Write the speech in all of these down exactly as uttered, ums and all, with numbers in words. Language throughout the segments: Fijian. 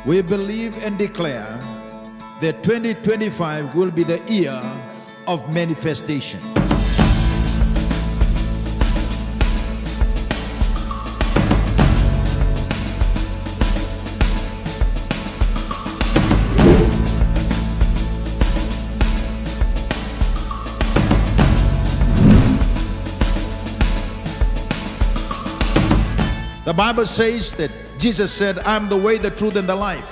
We believe and declare that twenty twenty-five will be the year of manifestation. The Bible says that Jesus said, "I am the way, the truth, and the life.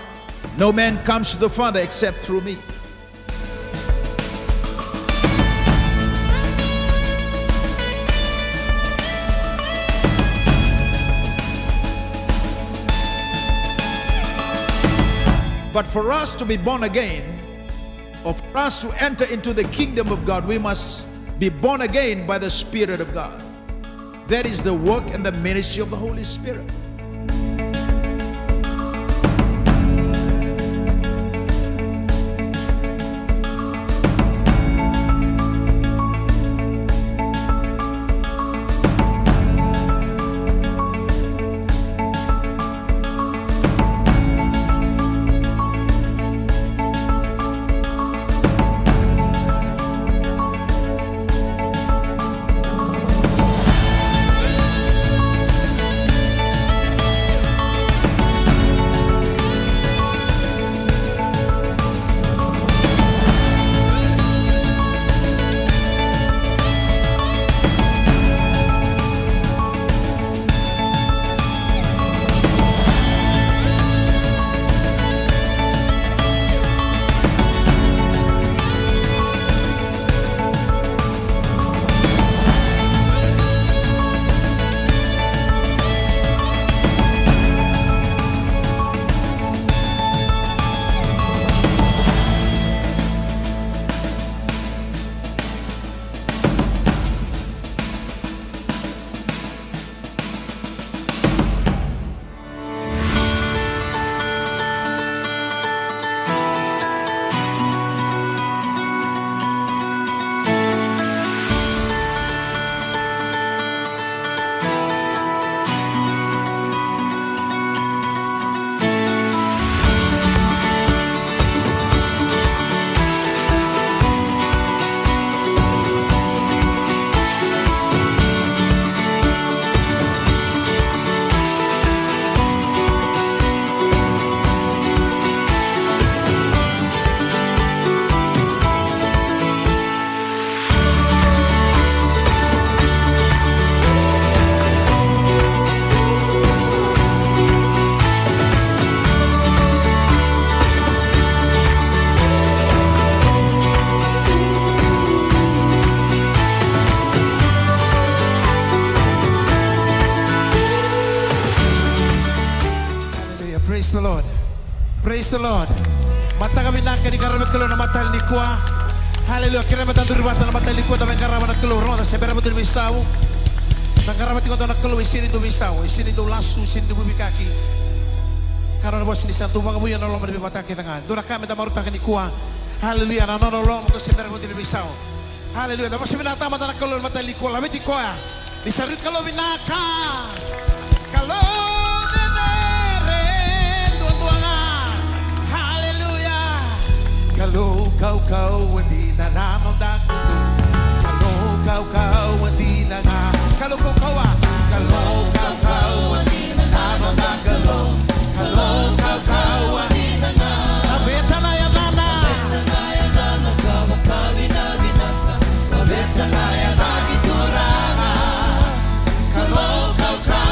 No man comes to the Father except through me." But for us to be born again, or for us to enter into the kingdom of God, we must be born again by the Spirit of God. That is the work and the ministry of the Holy Spirit. Hallelujah. Praise the Lord. Praise the Lord. Mataka vinaka ni qarava na Kalou na mataka nikua. Hallelujah. Kerea me da duri vata na mataka nikua, da mai qarava na Kalou, rogoca, se bera vakadua ni veisau. Da qarava tiko na Kalou, e sega ni dau veisau, e sega ni dau lasu, e sega ni dau veivikaki. Ka na vosa ni sa dau vakavouya na loma ni veimataka kece ga. Dua na ka me da marautaka nikua. Hallelujah. Na nona loloma ko se bera vakadua ni veisau. Hallelujah. Da vosa vinaka mada na Kalou na mataka nikua, laveti koya. Ni sa rui Kalou vinaka. Kalou cecere duadua ga. Hallelujah. Kalou kaukauwa dina na noda Kalou. Kalou kaukauwa dina ga. Kalou kaukauwa. Kalou kaukauwa dina na noda Kalou. Kalou kaukauwa dina ga. Laveta na yacana. Laveta na yacana ka vakavinavinaka. Laveta na yaca ni Turaga. Kalou kaukauwa.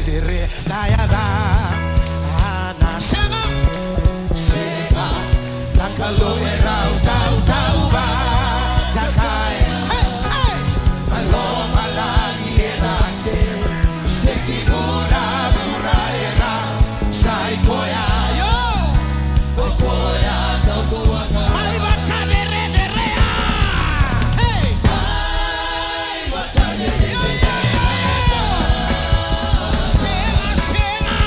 Dere na yaca, a na sega, sega. Na Kalou e rau tautau vatakai. Hey, hey. Mai lomalagi e cake, seti vuravura e rau. Sa i koya, io. O koya tautau ga. Mai vakaverevere ya. Hey. Mai vakaverevere ya. Io, io, io, io. Sega, sega.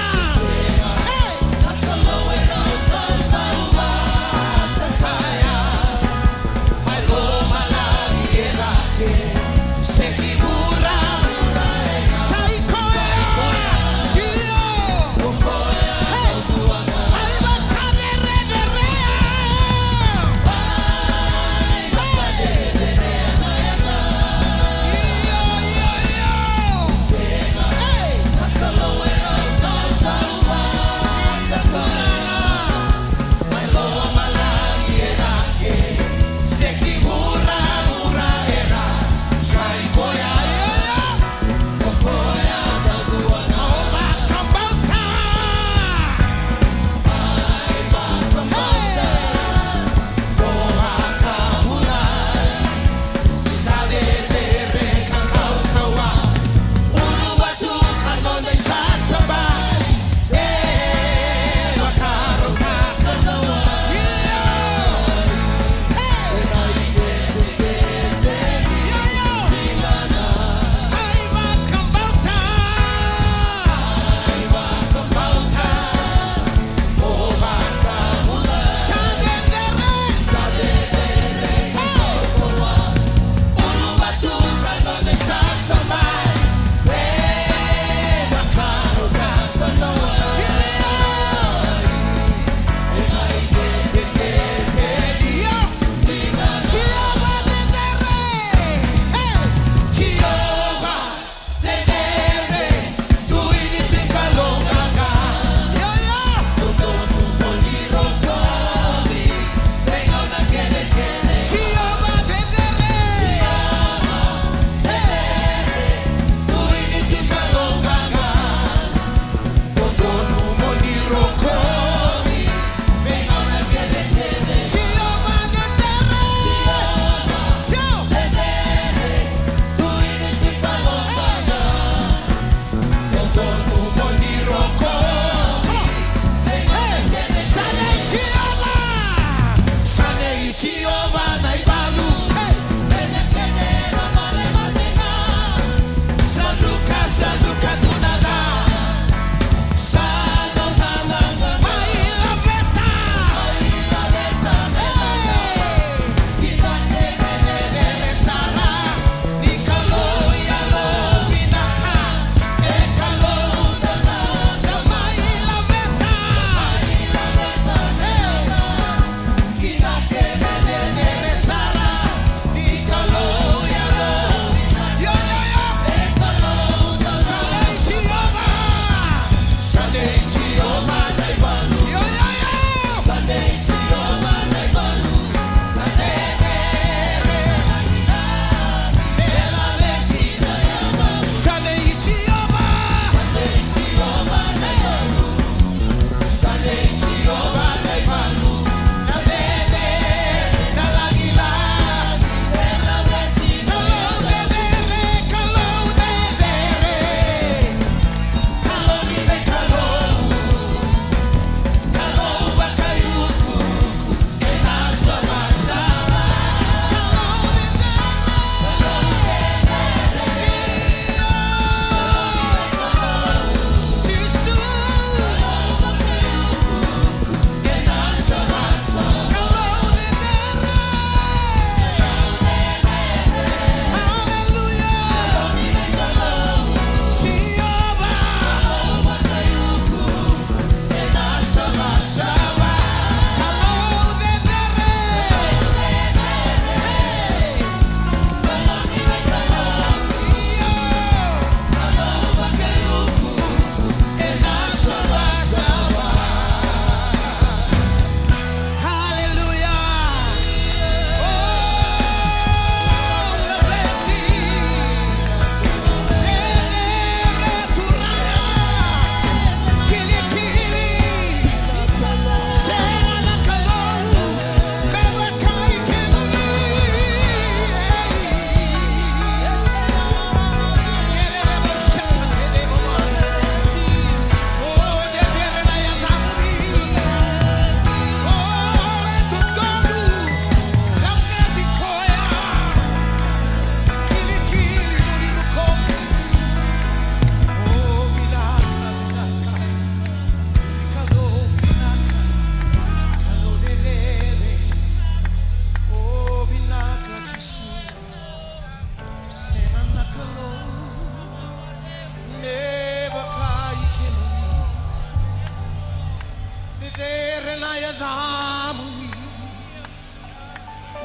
Yacamuni.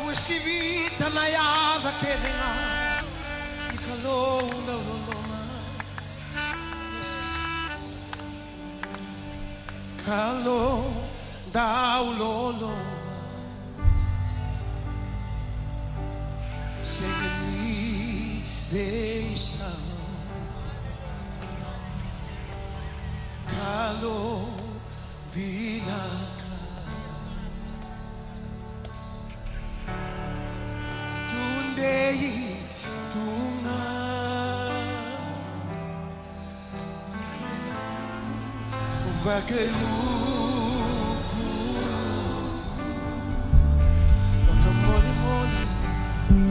Ua sivita na yaca kece ga ni Kalou dau loloma. Yes. Kalou dau loloma. Sega ni veisau. Kalou vinaka. Tudei tu ga. Vakaiukuuku. Vakamolimoli.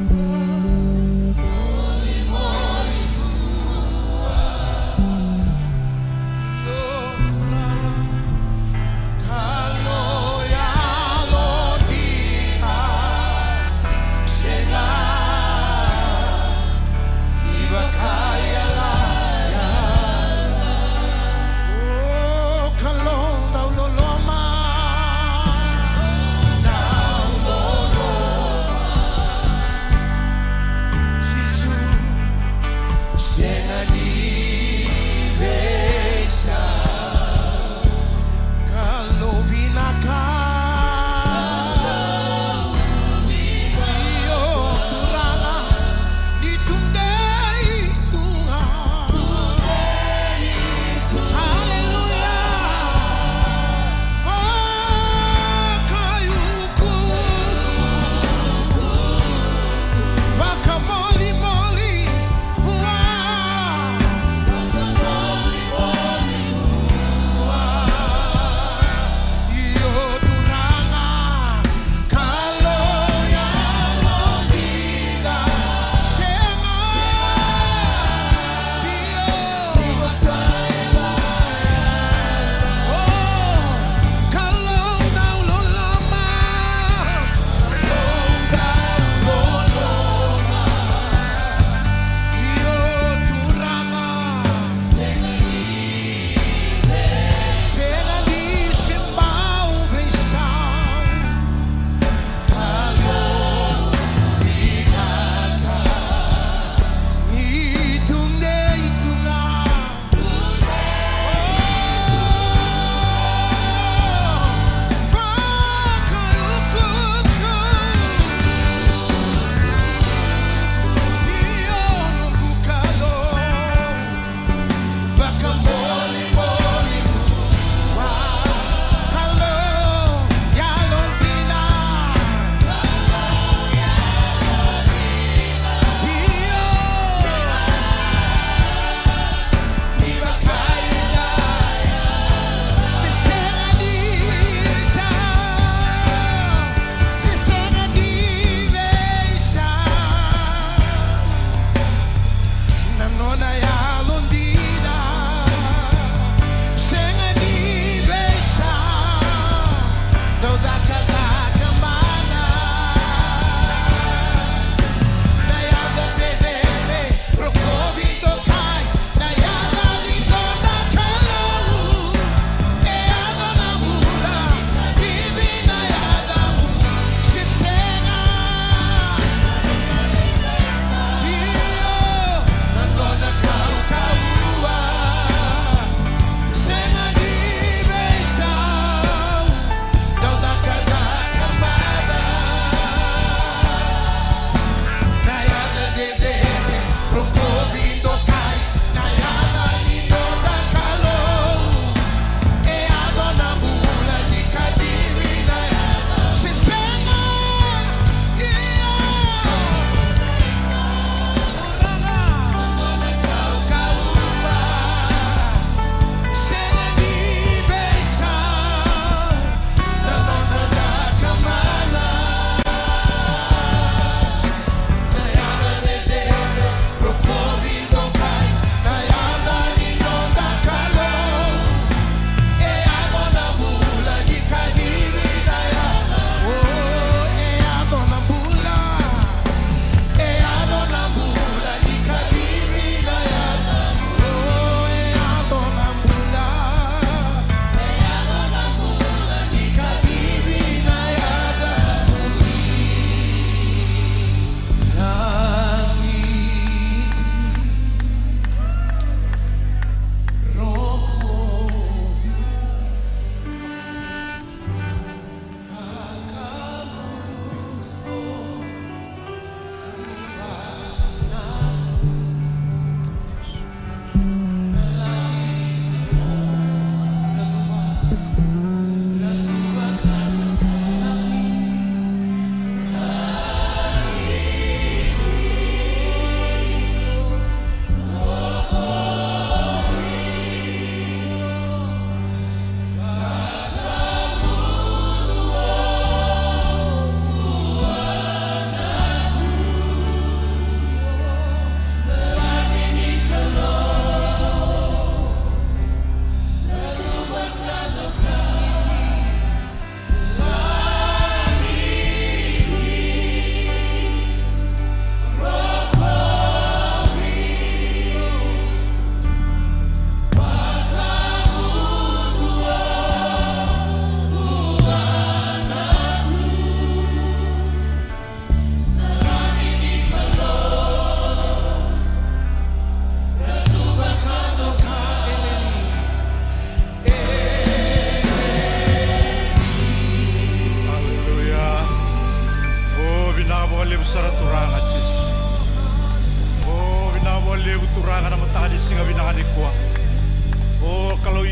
Molimoli.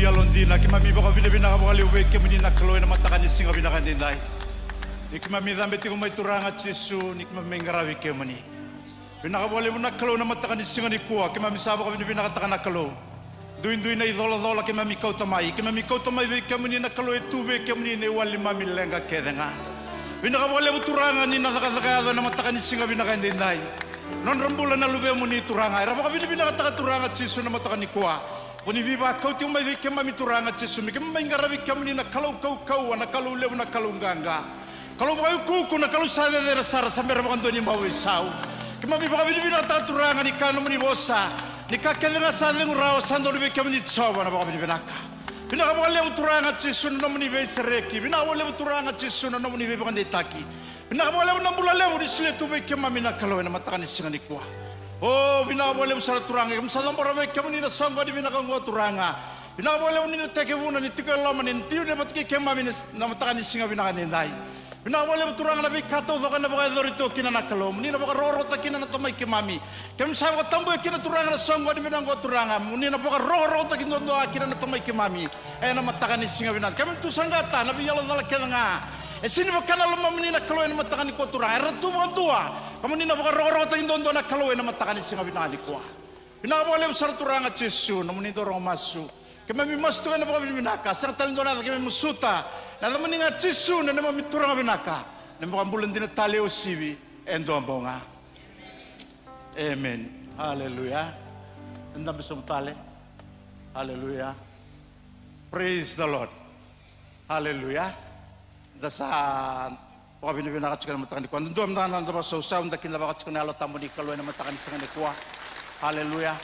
Yalodina, keimami vakavinavinaka vakalevu vei kemuni na Kalou ena mataka ni siga vinaka edaidai. Ni keimami cabe tiko mai Turaga Jisu, ni keimami mai qaravi kemuni. Vinaka vakalevu na Kalou ena mataka ni siga nikua, keimami sa vakavinavinakataka na Kalou. Duidui na icolacola keimami kauta mai, keimami kauta mai vei kemuni na Kalou, e tu vei kemuni na iwali ni neimami leqa kece ga. Vinaka vakalevu Turaga ni na cakacaka yaco ena mataka ni siga vinaka edaidai. Nodra bula na luvemuni Turaga, era vakavinavinakataka Turaga Jisu na mataka nikua. Ko ni veivakauti mai vei keimami Turaga Jisu, me keimami mai qaravi kemuni na Kalou kaukauwa, na Kalou levu, na Kalou qaqa. Kalou vakaiukuuku, na Kalou sa cecere sara, sa bera vakadua ni bau veisau. Keimami vakavinavinakataka Turaga ni ka nomuni vosa, ni ka kece ga sa cegu rawa sa donu vei kemuni Jiova na vakavinavinaka. Vinaka vakalevu Turaga Jisu na nomuni veisereki, vinaka vakalevu Turaga Jisu na nomuni veivakadeitaki. Vinaka vakalevu na bula levu ni solia tu vei keimami na Kalou ena mataka ni siga nikua. O, vinaka vakalevu sara Turaga, keimami sa cabora vei kemuni na soqoni vinaka oqo Turaga. Vinaka vakalevu ni na tekivuna ni tiko e loma ni na tiuni vata kei keimami na, na mataka ni siga vinaka edaidai. Vinaka vakalevu Turaga na veika taucoko ena vakayacori tiko kina na Kalou, mo ni na vakarokorokotaka kina na tamai keimami. Keimami sa vakatabuya kina Turaga na soqoni vinaka oqo Turaga, mo ni na vakarokorokotaki duadua kina na tamai keimami. Ena mataka ni siga vinaka, keimami tu saqata na veiyalo cala kece ga e sega ni vaka na lomamuni na Kalou ena mataka nikua Turaga, era tu vakadua, ka mo ni na vakarokorokotaki duadua na Kalou ena mataka ni siga vinaka nikua. Vinaka vakalevu sara Turaga Jisu na nomuni dau rogo masu. Keimami masu tu ena vakavinavinaka, sega tale dua na yaca keimami masuta, na yacamuni ga Jisu na neimami Turaga vinaka, na iVakabula dina tale e uasivi e dua bau ga. Emeni. Haleluya. Dabe sobu tale. Haleluya. Praise the Lord. Haleluya. Da sa vakavinavinaka tiko ena mataka nikua. Da dua mada na noda vakasausau, da kidavaka tiko na Yalo Tabu ni Kalou ena mataka ni siga nikua. Haleluya.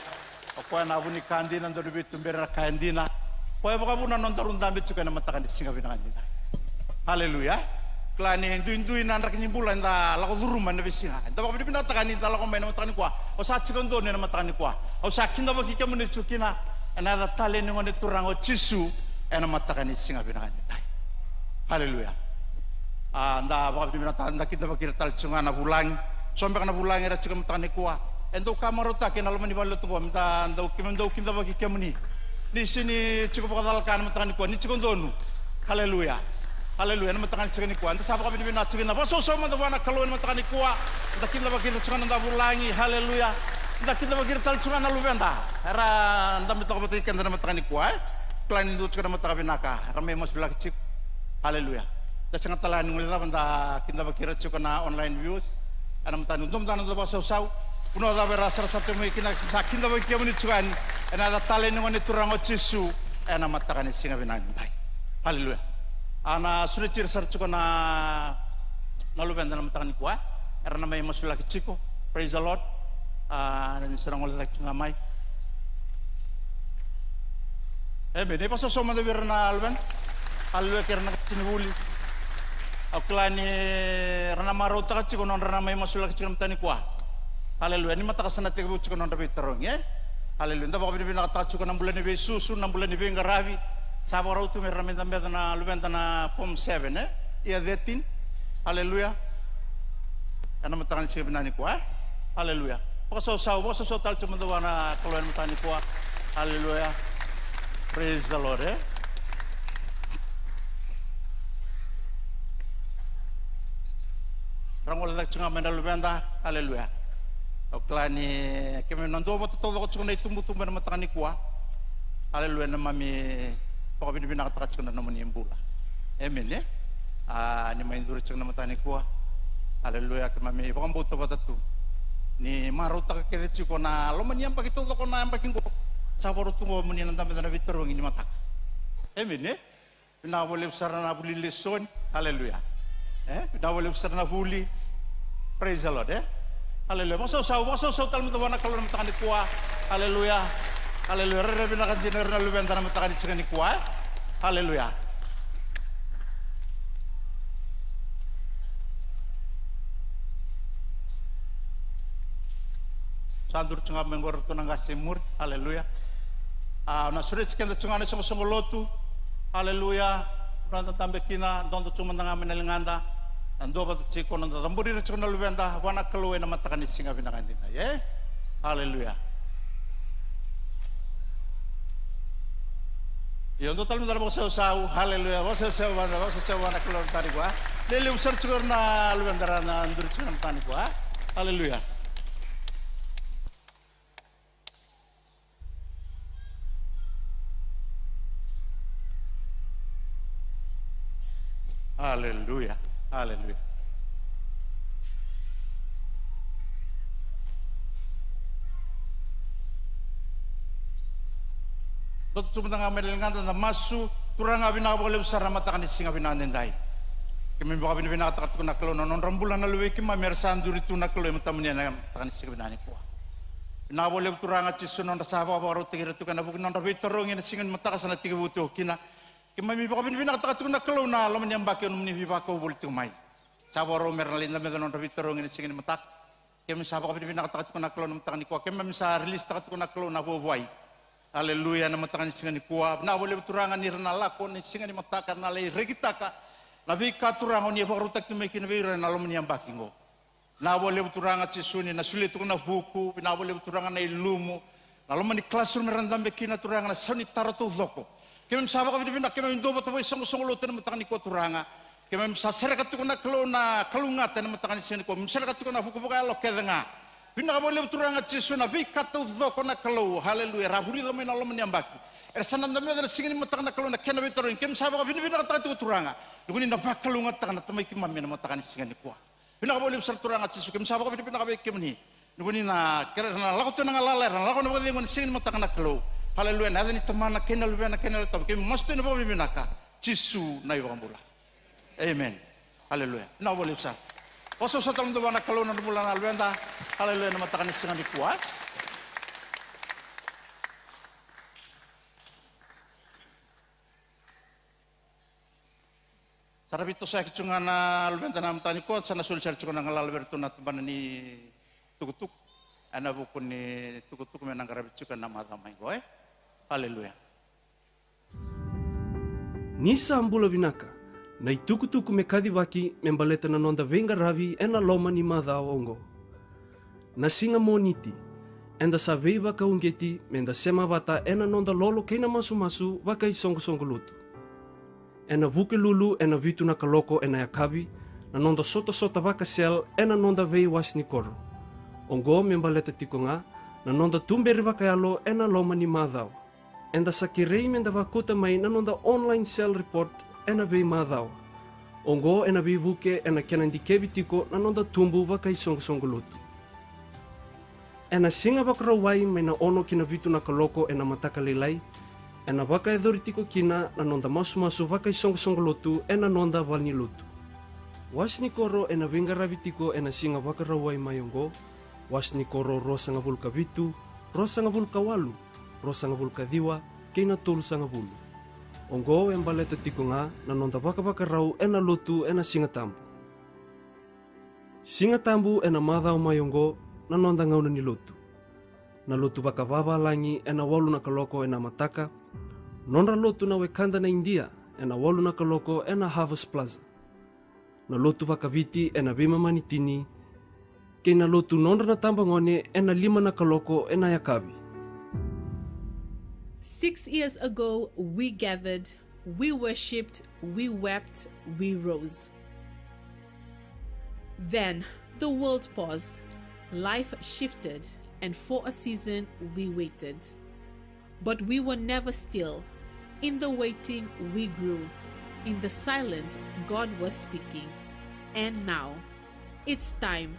O koya na vu ni ka dina, dau ni veituberi na ka e dina. O koya e vakavuna na nodaru dabe tiko ena mataka ni siga vinaka edaidai. Haleluya. Kila ni duidui na draki ni bula eda lako curuma ena veisiga. Eda vakavinavinakataka ni da lako mai ena mataka nikua. Au sa tiko donu ena mataka nikua. Au sa kidavaki kemuni tiko kina ena yaca talei ni Gone Turaga o Jisu ena mataka ni siga vinaka edaidai. Haleluya. A, da vakavinavinakataka, da kidavaki ira tale tiko ga na vulagi. So beka na vulagi era tiko ena mataka nikua. E dau ka marautaki ena loma ni vale lotu qo, me da dau, me dau kidavaki kemuni. Ni sega ni tiko vakacalaka ena mataka nikua, ni tiko donu. Haleluya. Haleluya. Ena mataka ni siga nikua, eda sa vakavinavinaka tiko kina. Vakasausau mada vua na Kalou ena mataka nikua. Da kidavaki ira tiko ga na noda vulagi. Haleluya. Da kidavaki ira tale tiko ga na luveda era dabe toka vata kei keda ena mataka nikua, e? Kila ni dua tiko na mataka vinaka era mai masulaki tiko. Haleluya. Da sega tale ga ni guilecava, da kidavaki ira tiko na online viewers. Ena mataka ni dua mada na noda vakasausau. Vanua cava era sarasara tiko mai kina, sa kidavaki kemuni tiko yani ena yaca talei ni Gone Turaga o Jisu ena mataka ni siga vinaka edaidai. Haleluya. A, na sureti ira sara tiko na, na luveda ena mataka nikua, e? Era na mai masulaki tiko. Praise the Lord. A, ni sa na gole cake tiko ga mai. Emeni. Ni vakasausau mada vei ira na luveda. Haleluya, kei ira na qasenivuli. Au kila ni ra na marautaka tiko nodra na mai masulaki tiko na mataka nikua. Haleluya. Ni mataka sa na tekivu tiko nodra veitarogi, e? Haleluya. Da vakavinavinakataka tiko na bula ni veisusu, na bula ni veiqaravi. Sa vakarau tu me ra mai dabeca na luveda na form seven, e? Year thirteen. Haleluya. Ena mataka ni siga vinaka nikua, e? Haleluya. Vakasausau, vakasausau tale tiko mada vua na Kalou ena mataka nikua. Haleluya. Praise the Lord, e? Ra gole cake tiko ga mai na luveda. Haleluya. Au kila ni keimami na duavata taucoko tiko na itubutubu ena mataka nikua. Haleluya. Na keimami vakavinavinakataka tiko na nomuni bula. Emeni, e? A, ni mai duri tiko na mataka nikua. Haleluya. Keimami vakabauta vata tu ni marautaka kece tiko na loma ni yabaki taucoko, na yabaki qo. Sa vakarau tu qo mo ni na dabeca na veitarogi ni mataka. Emeni, e? Vinaka vakalevu sara na vuli lesoni. Haleluya. E? Vinaka vakalevu sara na vuli. Praise the Lord, e? Haleluya. Vakasausau, vakasausau tale mada vua na Kalou na mataka nikua. Haleluya. Haleluya. Rairai vinaka dina ira na luveda na mataka ni siga nikua, e? Haleluya. Sa duri tiko ga mai qori ratou na qase e muri. Haleluya. A, na sureti keda tiko ga na isoqosoqo lotu. Haleluya. Vanua da dabe kina, dodo tiko mada ga mai na ligada. Na duavata tiko, na da cabori ira tiko na luveda vua na Kalou ena mataka ni siga vinaka edaidai, e? Haleluya. Io, dua tale mada na vakasausau. Haleluya. Vakasausau vada, vakasausau vada na Kalou na mataka nikua. Lelevu sara tiko na luveda ra na duri tiko na mataka nikua. Haleluya. Haleluya. Haleluya. Dou tu mada ga mai na ligada, da masu. Turaga, vinaka vakalevu sara na mataka ni siga vinaka edaidai. Keimami vakavinavinakataka tiko na Kalou na nodra bula na luvei keimami era sa duri tu na Kalou e matamuni ena mataka ni siga vinaka nikua. Vinaka vakalevu Turaga Jisu na nodra sa vakavakarautaki ira tiko ena vuku ni nodra veitarogi ena siga ni mataka sa na tekivu tiko kina. Keimami vakavinavinakataka tiko na Kalou na loma ni yabaki o nomuni veivakau voli tiko mai. Sa vakarau mera na lai dabeca na nodra veitarogi ena siga ni mataka. Keimami sa vakavinavinakataka tiko na Kalou na mataka nikua. Keimami sa rilisitaka tiko na Kalou na vuavuai. Aleluya, na mataka ni siga nikua. Vinaka vakalevu Turaga ni ra na lako ni siga ni mataka, ra na lai rekitaka na veika Turaga o ni a vakarautaki tu mai kina vei ira ena loma ni yabaki oqo. Vinaka vakalevu Turaga Jisu ni na solia tiko na vuku. Vinaka vakalevu Turaga na ilumu, na loma ni classroom era dabe kina Turaga, na sau ni taro taucoko. Keimami sa vakavinavinaka, keimami dua vata vakaisoqosoqo lotu ena mataka nikua Turaga. Keimami sa sereka tiko na Kalou na kalougata ena mataka ni siga nikua. Keimami sereka tiko na vuku vakayalo kece ga. Vinaka vakalevu Turaga Jisu na veika taucoko na Kalou. Haleluya. Era a vulica mai na loma ni yabaki. Era sa na dabeca na siga ni mataka na Kalou na kena veitarogi. Keimami sa vakavinavinakataka tiko Turaga. Ni ko ni na vakalougatataka na tamai keimami ena mataka ni siga nikua. Vinaka vakalevu sara Turaga Jisu, keimami sa vakavinavinaka vei kemuni. Ni ko ni na kere na lako tu na galala, era na lako na vakacegu ena siga ni mataka na Kalou. Haleluya, na yaca ni Tamana kei na Luvena kei na Yalo Tabu. Keimami masu tu ena vakavinavinaka. Jisu na iVakabula. Amen. Haleluya. Vinaka vakalevu sara. Vakasausau tale mada vua na Kalou na nodra bula na luveda. Haleluya, na mataka ni siga nikua. Sa ra veitosoyaki tiko ga na luveda na mataka nikua, sa na soli sara tiko na galala vei iratou na tabana ni tukutuku. Ena vuku ni tukutuku me na qaravi tiko ena macawa mai qo, e? Haleluya. Ni sa bula vinaka, na itukutuku me kacivaki me baleta na noda veiqaravi ena loma ni macawa oqo. Na siga Moniti, eda sa veivakauqeti me da sema vata ena noda lolo kei na masumasu vakaisoqosoqo lotu. Ena Vukelulu ena vitu na kaloko ena yakavi, na noda sotasota vaka-cell ena noda veiwase ni koro. Oqo me baleta tiko ga na noda tuberi vakayalo ena loma ni macawa. Eda sa kerei me da vakauta mai na noda online cell report ena veimacawa. Oqo ena veivuke ena kena dikevi tiko na noda tubu vakaisoqosoqo lotu. Ena siga Vakarauwai mai na ono ki na vitu na kaloko ena mataka lailai, ena vakayacori tiko kina na noda masumasu vakaisoqosoqo lotu ena noda valenilotu. Wase ni koro ena veiqaravi tiko ena siga Vakarauwai mai oqo, wase ni koro ruasagavulu ka vitu, ruasagavulu ka walu, ruasagavulu ka ciwa, kei na tolusagavulu. Oqo e baleta tiko ga na noda vakavakarau ena lotu ena Siga Tabu. Siga Tabu ena macawa mai oqo, na noda gauna ni lotu. Na lotu vakavavalagi ena walu na kaloko ena mataka, nodra lotu na wekada na Idia ena walu na kaloko ena Harvest Plaza. Na lotu vakaviti ena veimama ni tini, kei na lotu nodra na tabagone ena lima na kaloko ena yakavi. Six years ago, we gathered, we worshipped, we wept, we rose. Then, the world paused, life shifted, and for a season, we waited. But we were never still. In the waiting, we grew. In the silence, God was speaking. And now, it's time.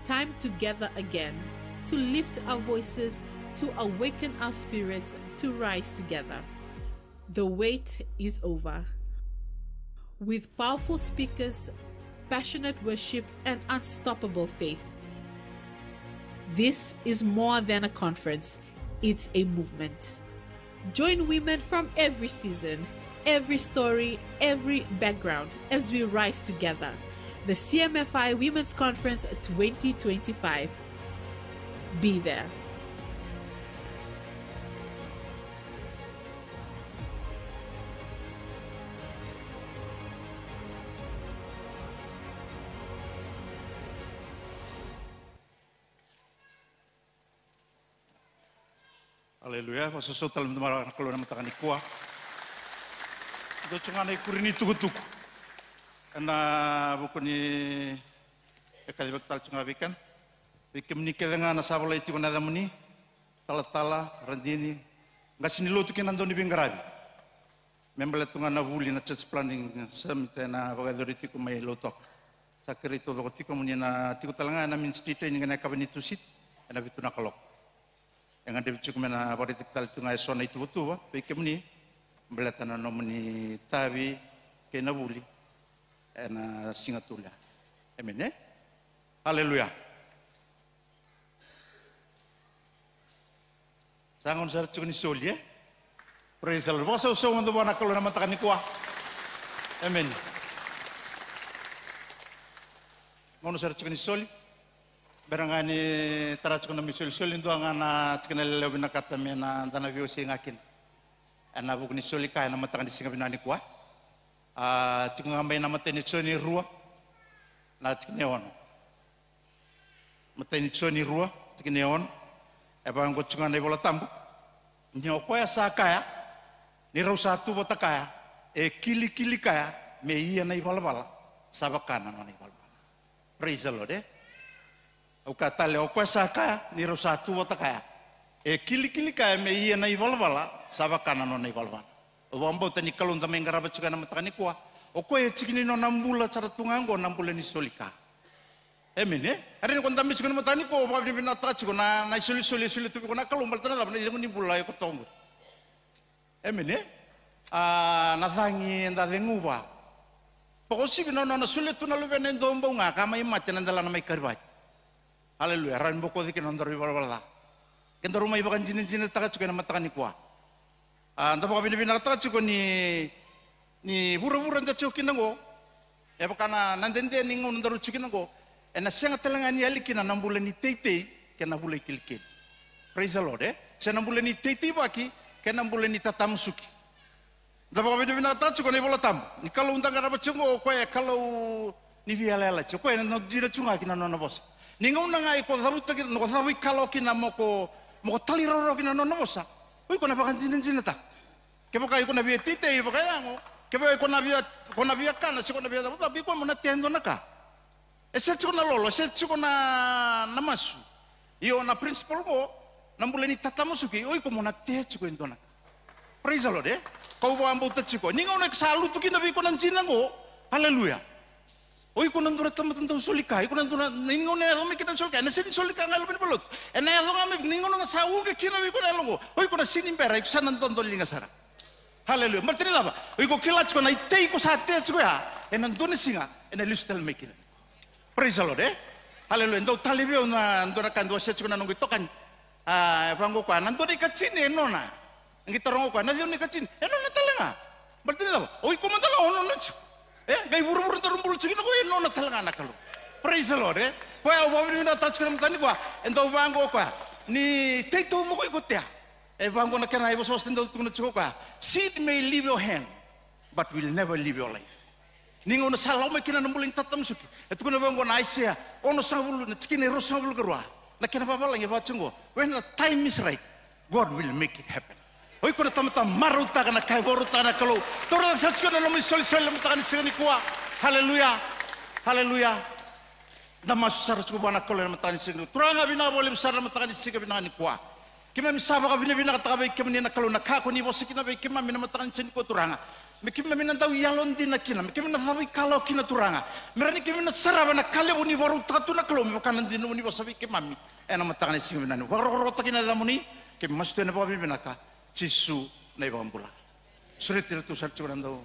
Time to gather again. To lift our voices, to awaken our spirits, to rise together. The wait is over. With powerful speakers, passionate worship, and unstoppable faith. This is more than a conference, it's a movement. Join women from every season, every story, every background as we rise together. The C M F I Women's Conference twenty twenty-five. Be there. Aleluya. Vakasausau tale mada vua na Kalou ena mataka nikua. Dua tiko ga na ikuri ni tukutuku ena vuku ni, e kacivaki tale tiko ga vei keda, vei kemuni kece ga na sa volai tiko na yacamuni, talatala, radini, qase ni lotu kei na dau ni veiqaravi. Me baleta tu ga na vuli na church planning summit ena vakayacori tiko mai Lautoka. Sa kerei taucoko tiko mo ni na tiko tale ga ena ministry training ena yakavi ni Tusiti ena vitu na kaloko. E gadrevi tiko me na vakaraitaki tale tu ga eso na ituvatuva vei kemuni baleta na nomuni tavi kei na vuli ena siga tu lea. Emeni, e? Haleluya. Sa gauna sara tiko ni soli, e? Praise the Lord. Vakasausau mada vua na Kalou ena mataka nikua. Emeni. Gauna sara tiko ni soli. Bera ga ni tara tiko na nomu isolisoli, dua ga na tikina lelevu vinakata me na da na veiwasei ga kina ena vuku ni soli kaya ena mataka ni siga vinaka nikua. A, tiko ga mai na imatai ni Joni rua, na tikina e ono. Matai ni Joni rua, tikina e ono. E vaqo tiko ga na iVola Tabu: Ni o koya sa kaya, ni rau sa tu vata kaya, e kilikili kaya me ia na ivalavala sa vaka na nona ivalavala. Praise the Lord, e? Au kaya tale, o koya sa kaya, ni rau sa tu vata kaya, e kilikili kaya me ia na ivalavala sa vaka na nona ivalavala. Au vakabauta ni Kalou da mai qarava tiko ena mataka nikua, o koya e tiki ni nona bula sara tu ga oqo na bula ni soli ka. Emeni, e? Era ni ko dabe tiko ena mataka nikua, au vakavinavinakataka tiko na, na isolisoli e solia tu vei iko na Kalou, baleta na cava? Na icegu ni bula e koto oqo. Emeni, e? A, na cagi eda ceguva. Vakauasivi na nona solia tu na Luvena e dua bau ga ka mai mate ena delana mai Karivari. Haleluya. Rawa ni bokoci kina nodaru ivalavala ca. Kedaru mai vakajinajinataka tiko ena mataka nikua. A, da vakavinavinakataka tiko ni, ni vuravura da tiko kina oqo, e vaka na, na dede ni gauna daru tiko kina oqo, ena sega tale ga ni yali kina na bula ni teitei kei na bula ikilikili. Praise the Lord, e? Se na bula ni teiteivaki kei na bula ni tatamusuki. Da vakavinavinakataka tiko na iVola Tabu ni Kalou da qarava tiko oqo, o koya e Kalou ni veiyalayalati. O koya ena dina tu ga kina nona vosa. Ni gauna ga iko cavuta kina, ko cavuikalawa kina mo ko, mo ko talairawarawa kina nona vosa, o iko na vakajinajinataka. Kevaka iko na via teitei vakayago, kevaka iko na via, ko na via kana se ko na via cavucavu, iko mo na tea e dua na ka. E se tiko na lolo, e se tiko na, na masu. Io, na principle qo, na bula ni tatamusuki, o iko mo na tea tiko e dua na ka. Praise the Lord, e? Kau vakabauta tiko ni gauna e sa lutu kina vei iko na dina qo, haleluya, o iko na dua na tamata dau soli ka, iko na dua na, ni gauna e yaco mai kina na soli ka, ena sega ni soli ka ga e loma ni valenilotu. Ena yaco ga mai, ni gauna ga sa uqeti kina vei iko na yalo qo, o iko na sega ni bera, iko sa na dodoliga sara. Haleluya. Baleta ni cava? O iko kila tiko na itei iko sa tea tiko ya, ena dua na siga ena lesu tale mai kina. Praise the Lord, e? Haleluya. Dau talevi au na dua na ka, dau wasea tiko na noqu itokani. A, e vaqo koya, na dua na ikatini e nona. Qai taroga o koya, na cava na ikatini? E nona tale ga. Baleta ni cava? O iko mada ga o nona tiko. E, qai vuravura daru bula tiko kina qo, e nona tale ga na Kalou. Praise the Lord, e? Koya au vakavinavinakataka tiko na mataka nikua, e dau vaqo koya, ni tei taucoko iko tea. E vaqo na kena ivosavosa e dau tukuna tiko koya, seed may leave your hand, but will never leave your life. Ni gauna sa lako mai kina na bula ni tatamusuki, e tukuna vaqo na Aisea onosagavulu, na tikina e ruasagavulu ka rua. Na kena vavalagi e vaka tiko qo, when the time is right, God will make it happen. O iko na tamata marautaka na ka e vakarautaka na Kalou. Taura cake sara tiko na nomu isolisoli ena mataka ni siga nikua. Haleluya. Haleluya. Da masu sara tiko vua na Kalou ena mataka ni siga nikua. Turaga, vinaka vakalevu sara ena mataka ni siga vinaka nikua. Keimami sa vakavinavinakataka vei kemuni na Kalou na ka ko ni vosa kina vei keimami ena mataka ni siga nikua, Turaga. Me keimami na dau yalodina kina, me keimami na cavuikalawa kina, Turaga. Me rawa ni keimami na sarava na ka levu ni vakarautaka tu na Kalou, me vaka na dina ni vosa vei keimami ena mataka ni siga vinaka nikua. Vakarokorokotaki na yacamuni, keimami masu tu ena vakavinavinaka. Jisu na iVakabula. Sureti iratou sara tiko na dau.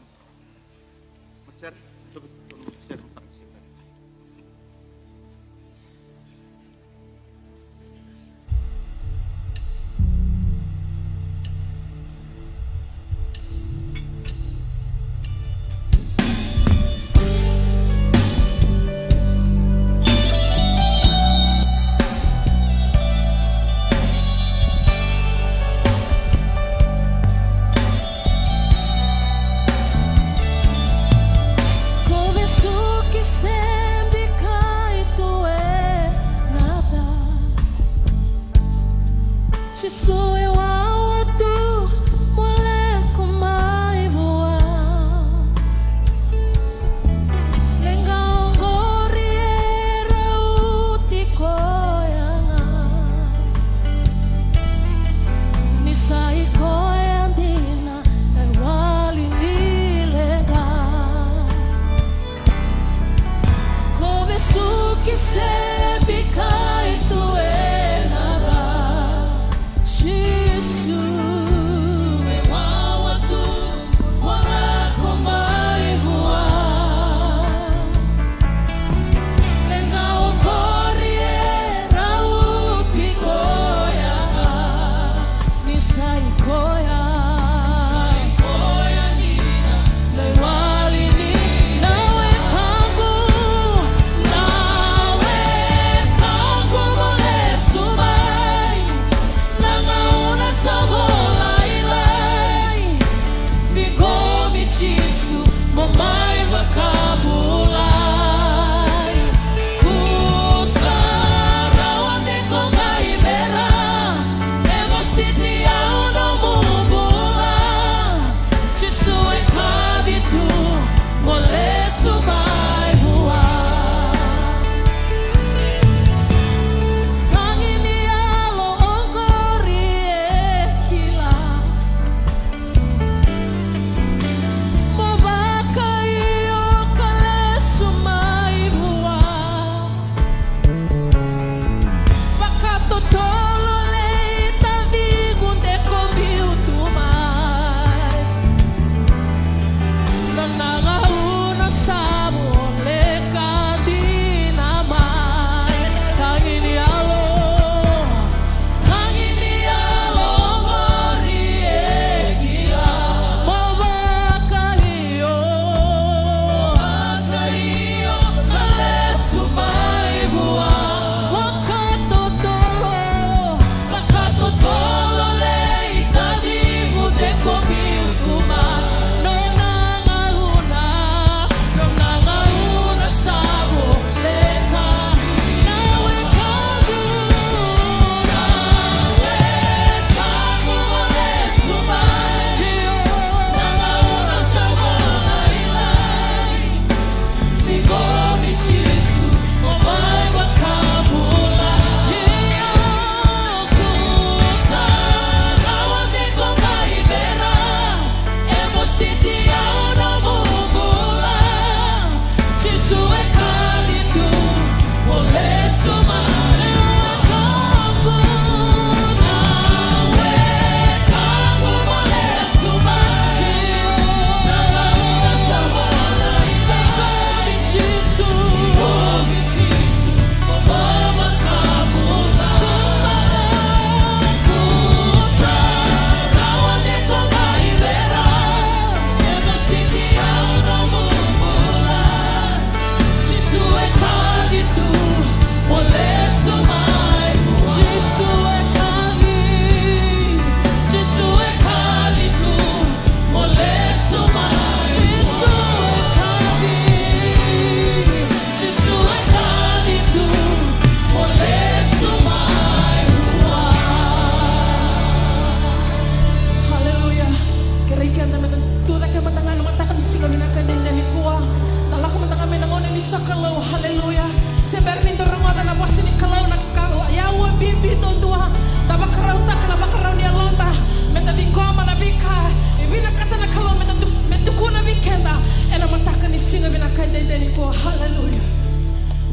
Sa Kalou, haleluya. Se bera ni da rogoca na vosa ni Kalou, na ka, iyau e bibi duadua da vakarautaka na vakarau ni yaloda me da ciqoma na veika e vinakata na Kalou me da tu-, me tukuna vei keda ena mataka ni siga vinaka edaidai nikua. Haleluya.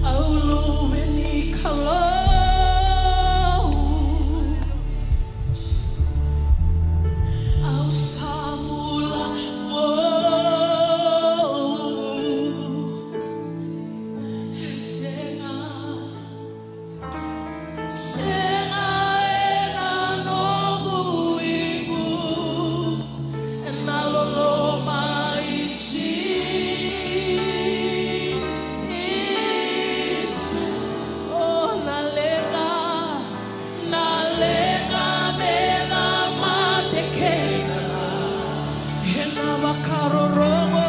Au luve ni Kalou. Au sa bula vou. E sega, sega ena noqu igu, ena loloma i Jisu. O na leqa, na leqa me na mate kei na, ena vakarorogo.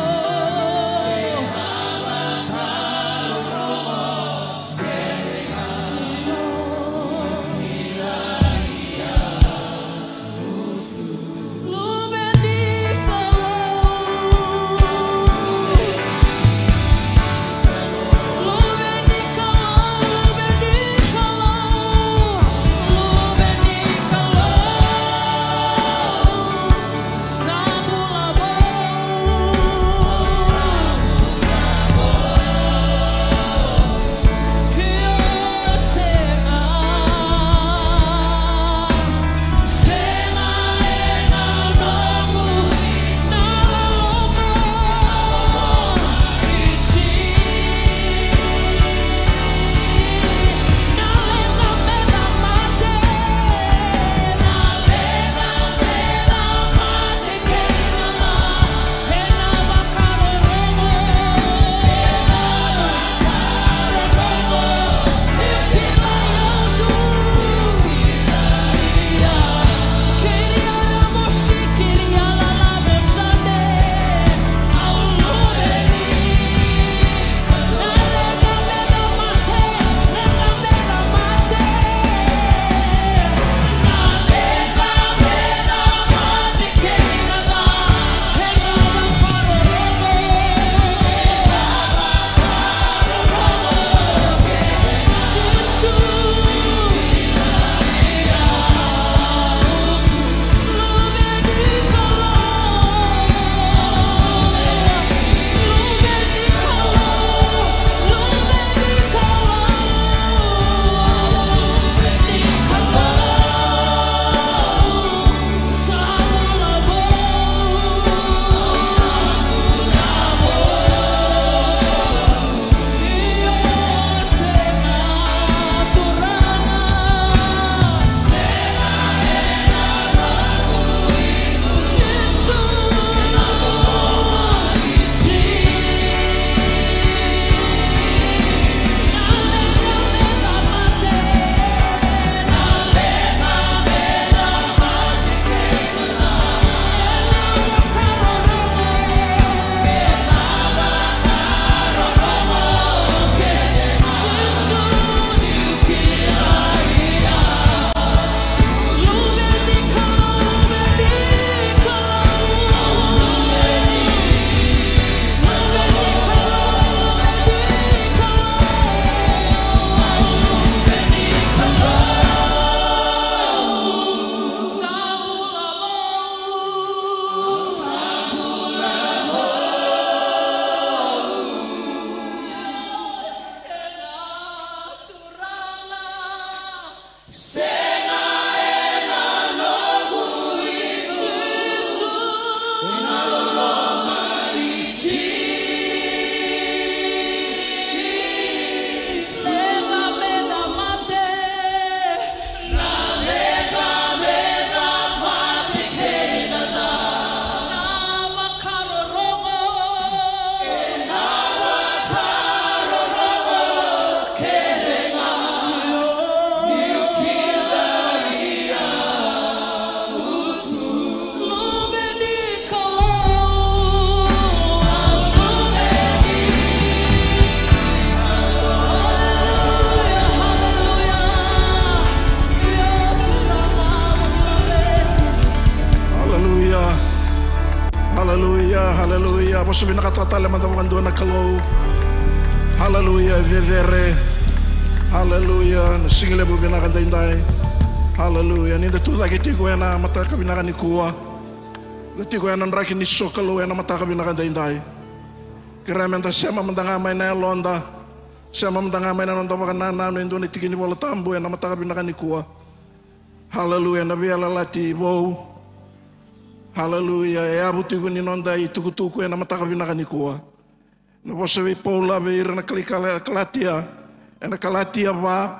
Haleluya. Haleluya, haleluya. Vosa vinaka toka tale mada vakadua na Kalou. Haleluya, cecere. Haleluya, na siga levu vinaka daidai. Haleluya, ni da tu cake tiko ena mataka vinaka nikua. Da tiko ena draki ni sokalou ena mataka vinaka daidai. Kerea meda sema mada ga mai na yaloda. Sema mada ga mai na noda vakanananu e dua na tiki ni Vola Tabu ena mataka vinaka nikua. Haleluya, na veiyalayalati vou. Haleluya, e yavu tiko ni noda itukutuku ena mataka vinaka nikua. Na vosa vei Paula vei ira na Kala-, Kala-, Kalatia, ena Kalatia va,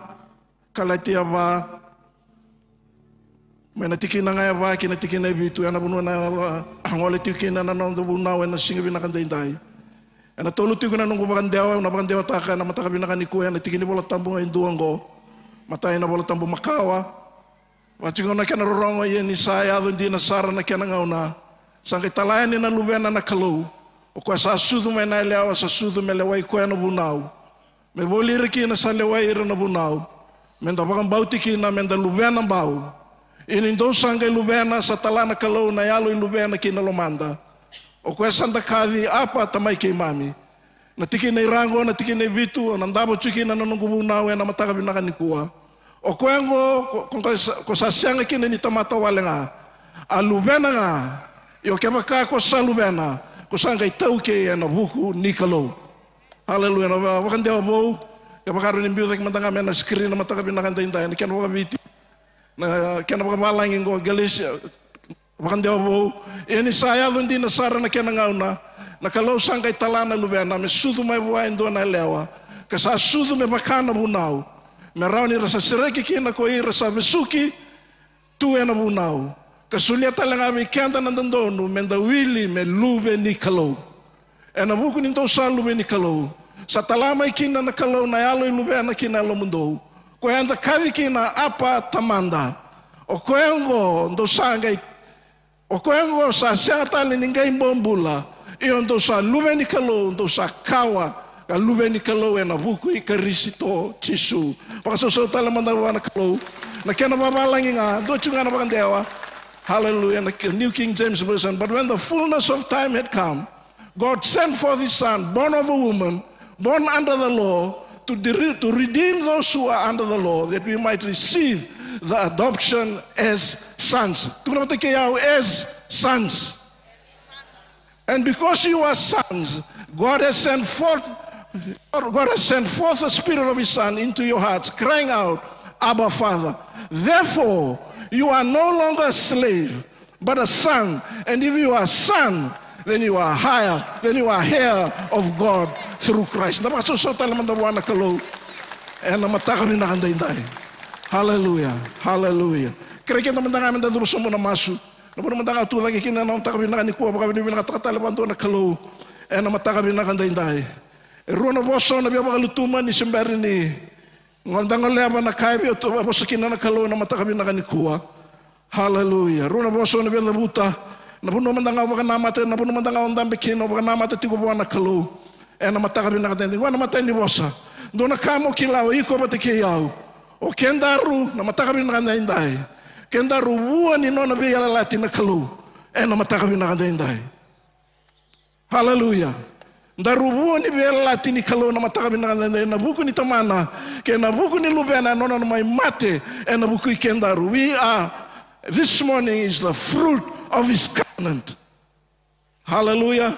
Kalatia va, mai na tikina ga e va ki na tikina e vitu, ena vanua na gole tiko kina na noda vunau ena siga vinaka daidai. Ena tolu tiko na noqu vakadewa, au na vakadewataka ena mataka vinaka nikua ena tiki ni Vola Tabu ga e dua oqo. Matai na Vola Tabu makawa. Vaka tiko na kena rorogo, ia ni sa yaco dina sara na kena gauna, sa qai tala yani na Luvena na Kalou, o koya sa sucu mai na yalewa, sa sucu me lewai koya na vunau, me voli ira kina sa lewai ira na vunau, meda vakabauti kina meda luvena bau. Ia ni dou sa qai luvena, sa tala na Kalou na yalo i luvena ki na lomada. O koya sa da kaci, Apa, Tamai keimami. Na tikina i ra oqo, na tikina e vitu, au na davo tiko kina na noqu vunau ena mataka vinaka nikua. O koya oqo, ko, ko, ko sa, ko sa sega kina ni tamata wale ga. A luvena ga. Io kevaka ko sa luvena, ko sa qai taukei ena vuku ni Kalou. Haleluya. Na va-, vakadewa vou. Kevaka rawa ni biu cake mada ga mai na screen na mataka vinaka daidai, na kena vakaviti. Na kena vakavalagi oqo, Galesia, vakadewa vou. Ia ni sa yaco dina sara na kena gauna, na Kalou sa qai tala na Luvena me sucu mai vua e dua na yalewa, ka sa sucu me vaka na vunau, me rawa ni ra sa sereki kina ko ira sa vesuki tu ena vunau, ka solia tale ga vei keda na dodonu meda wili me luve ni Kalou. Ena vuku ni dou sa luve ni Kalou, sa tala mai kina na Kalou na yalo i luvena ki na yalomudou, koya eda kaci kina, Apa, Tamada. O koya oqo dou sa qai, o koya oqo sa sega tale ni qai bobula. Io, dou sa luve ni Kalou, dou sa kawa ka luve ni Kalou ena vuku i Karisito Jisu. Vakasausau tale mada vua na Kalou. Na kena vavalagi ga, dua tiko ga na vakadewa. Haleluya, na New King James Version. But when the fullness of time had come, God sent forth his Son, born of a woman, born under the law, to, de- to redeem those who are under the law, that we might receive the adoption as sons. Tukuna vata kei au, as sons. And because you are sons, God has sent forth, God has sent forth the Spirit of his Son into your hearts, crying out, Abba, Father. Therefore, you are no longer a slave, but a son, and if you are a son, then you are higher, then you are heir of God through Christ. Na vakasausau tale mada vua na Kalou ena mataka vinaka daidai. Haleluya, haleluya. Kerei keda mada ga meda cuva sobu na masu. Na vanua mada ga au tu cake kina ena mataka vinaka nikua, vakavinavinakataka tale vakadua na Kalou ena mataka vinaka daidai. E rua na vosa au na via vakalutuma ni se bera ni da goleva na ka e via tu vosa kina na Kalou ena mataka vinaka nikua. Haleluya. Rua na vosa au na via cavuta. Na vanua mada ga au vakanamata, na vanua mada ga au dabe kina, au vakanamata tiko vua na Kalou ena mataka vinaka daidai. Qo na imatai ni vosa. Dua na ka mo kila, o iko vata kei au, o kedaru na mataka vinaka daidai, kedaru vua ni nona veiyalayalati na Kalou ena mataka vinaka daidai. Haleluya. Daru vua ni veiyalayalati ni Kalou na mataka vinaka daidai, ena vuku ni Tamana kei na vuku ni Luvena, ena nona mai mate ena vuku i kedaru. We are, this morning is the fruit of his covenant. Haleluya.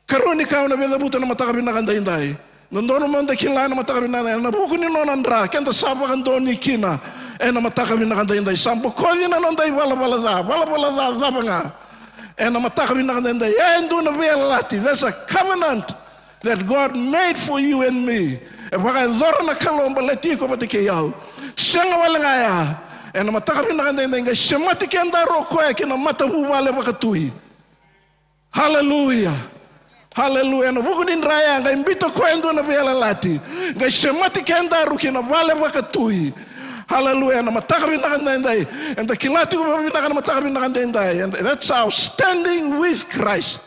Karua ni ka au na via cavuta na mataka vinaka daidai. Dodonu meda kila na mataka vinaka daidai, ena vuku ni nona dra keda sa vakadonui kina ena mataka vinaka daidai. Sa bokoci na noda ivalavala ca, valavala ca cava ga. Ena mataka vinaka daidai, e dua na veiyalayalati, there's a covenant that God made for you and me. E vakayacora na Kalou baleti iko vata kei au. Sega wale ga ya, ena mataka vinaka daidai qai semati kedaru o koya ki na matavuvale vakatui. Haleluya. Haleluya. Ena vuku ni dra ya qai biuta o koya e dua na veiyalayalati, qai semati kedaru ki na vale vakatui. Haleluya. Ena mataka vinaka daidai, eda kila tiko vakavinaka na mataka vinaka daidai. And that's our standing with Christ.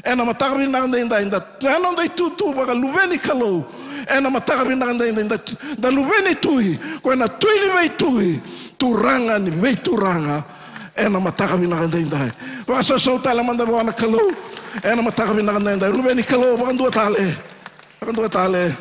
Ena mataka vinaka daidai, da, na noda itutu vakaluve ni Kalou. Ena mataka vinaka daidai, da, da luve ni Tui, koya na Tui ni veitui, Turaga ni veituraga. Ena mataka vinaka daidai, vakasausau tale mada vua na Kalou. Ena mataka vinaka daidai, luve ni Kalou vakadua tale. Vakadua tale.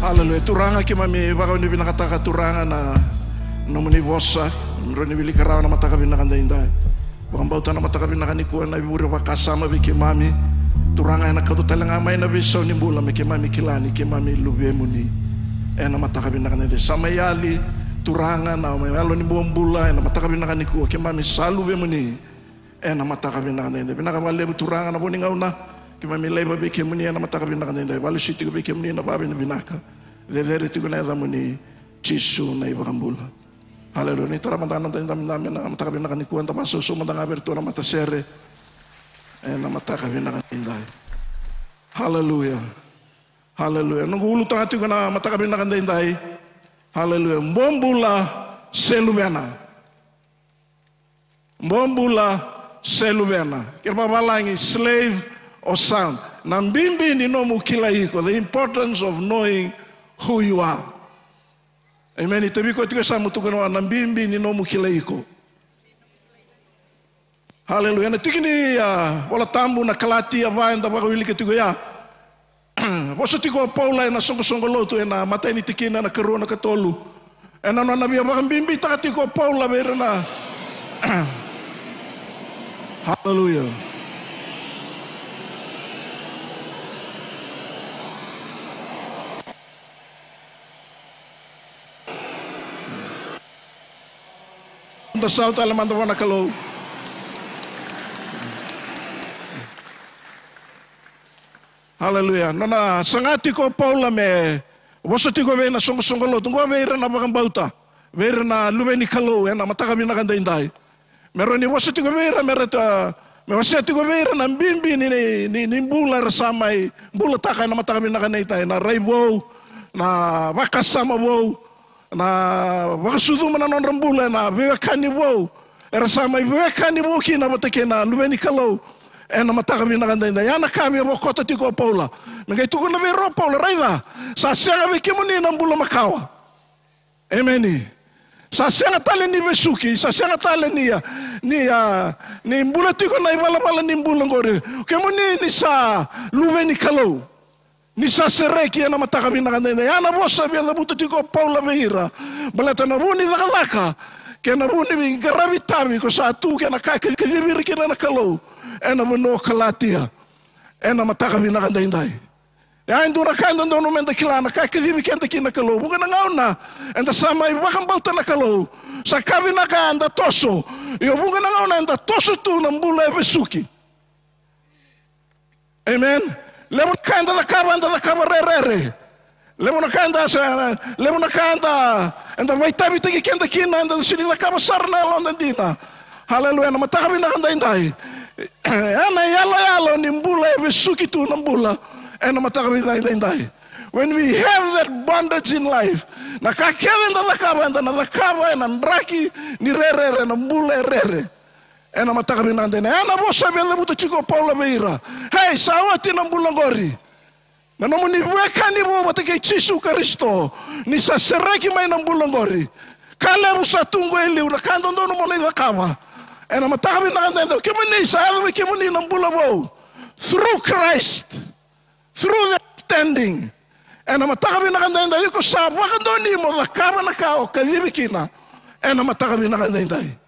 Haleluya. Turaga, keimami vakavinavinakataka, Turaga, na nomuni vosa, drau ni wilika rawa na mataka vinaka daidai. Vakabauta na mataka vinaka nikua na ivure vakasama vei keimami. Turaga, ena kauta tale ga mai na veisau ni bula me keimami kila ni keimami luvemuni. Ena mataka vinaka daidai, sa mai yali, Turaga, na mai yalo ni bobula ena mataka vinaka nikua, keimami sa luvemuni. Ena mataka vinaka daidai, vinaka vakalevu, Turaga, na vo ni gauna keimami laiva vei kemuni ena mataka vinaka daidai. Vakalesui tiko vei kemuni na vakavinavinaka. Cecere tiko na yacamuni, Jisu na iVakabula. Haleluya. Ni tara mada na noda idabedabe ena mataka vinaka nikua, da vakasausau mada ga vei iratou na matasere ena mataka vinaka daidai. Haleluya. Haleluya. Noqu ulutaga tiko na mataka vinaka daidai. Haleluya. Bobula se luvena. Bobula se luvena. Kena vavalagi, slave or son. Na bibi ni nomu kilai iko. The importance of knowing who you are. Amen. Itavi koya tiko e yasamu, tukuna vua, na bibi ni nomu kilai iko. Haleluya. Ena tiki ni, ah, Vola Tabu na Kalatia va eda vakawilika tiko ya. Vosa tiko o Paula ena soqosoqo lotu ena imatai ni tikina, na ikarua, na ikatolu. Ena nona via vakabibitaka tiko o Paula vei ira na. Haleluya. Da sau tale mada vua na Kalou. Haleluya. Nona saga tiko o Paula me vosa tiko vei na soqosoqo lotu qo, vei ira na vakabauta, vei ira na luve ni Kalou ena mataka vinaka daidai. Me rawa ni vosa tiko vei ira, me ra ta, me wasea tiko vei ira na bibi ni, ni, ni, ni bula era sa mai bulataka ena mataka vinaka daidai. Na rai vou, na vakasama vou, na vakasucuma na nodra bula ena veiwekani vou era sa mai veiwekani vou kina vata kei na luve ni Kalou ena mataka vinaka daidai. Ya na ka e via vakota tiko o Paula. Me qai tukuna vei ira o Paula, raica, sa sega vei kemuni na bula makawa. Emeni. Sa sega tale ni vesuki, sa sega tale ni, a, ni, a, ni bula tiko na ivalavala ni bula qori. Kemuni ni sa luve ni Kalou. Ni sa sereki ena mataka vinaka daidai. Ya na vosa e via cavuta tiko o Paula vei ira. Baleta na vu ni cakacaka kei na vu ni veiqaravi tavi ko sa tu kei na ka e kacivi ira kina na Kalou ena vanua o Kalatia. Ena mataka vinaka daidai. Ya e dua na ka e dodonu meda kila, na ka e kacivi keda kina na Kalou. Vuqa na gauna eda sa mai vakabauta na Kalou, sa ka vinaka eda toso. Ia vuqa na gauna eda toso tu na bula e vesuki. Amen. Levu na ka eda cakava, eda cakava rerere. Levu na ka eda sa, levu na ka eda, eda vakaitavitaki keda kina, eda sega ni cakava sara na yaloda dina. Haleluya. Na mataka vinaka daidai, ena iyaloyalo ni bula e vesuki tu na bula ena mataka vinaka daidai. When we have that bondage in life, na ka kece eda cakava, eda na cakava ena draki ni rerere, na bula e rere. Ena mataka vinaka daidai, ya na vosa e via cavuta tiko o Paula vei ira. Hei, sa oti na bula qori. Na nomuni veiwekani vou vata kei Jisu Karisito, ni sa sereki mai na bula qori. Ka levu sa tu qo e liu, na ka dodonu mo na cakava ena mataka vinaka daidai. Kemuni, sa yaco vei kemuni na bula vou through Christ, through the standing. Ena mataka vinaka daidai, iko sa vakadonui mo cakava na ka o kacivi kina ena mataka vinaka daidai.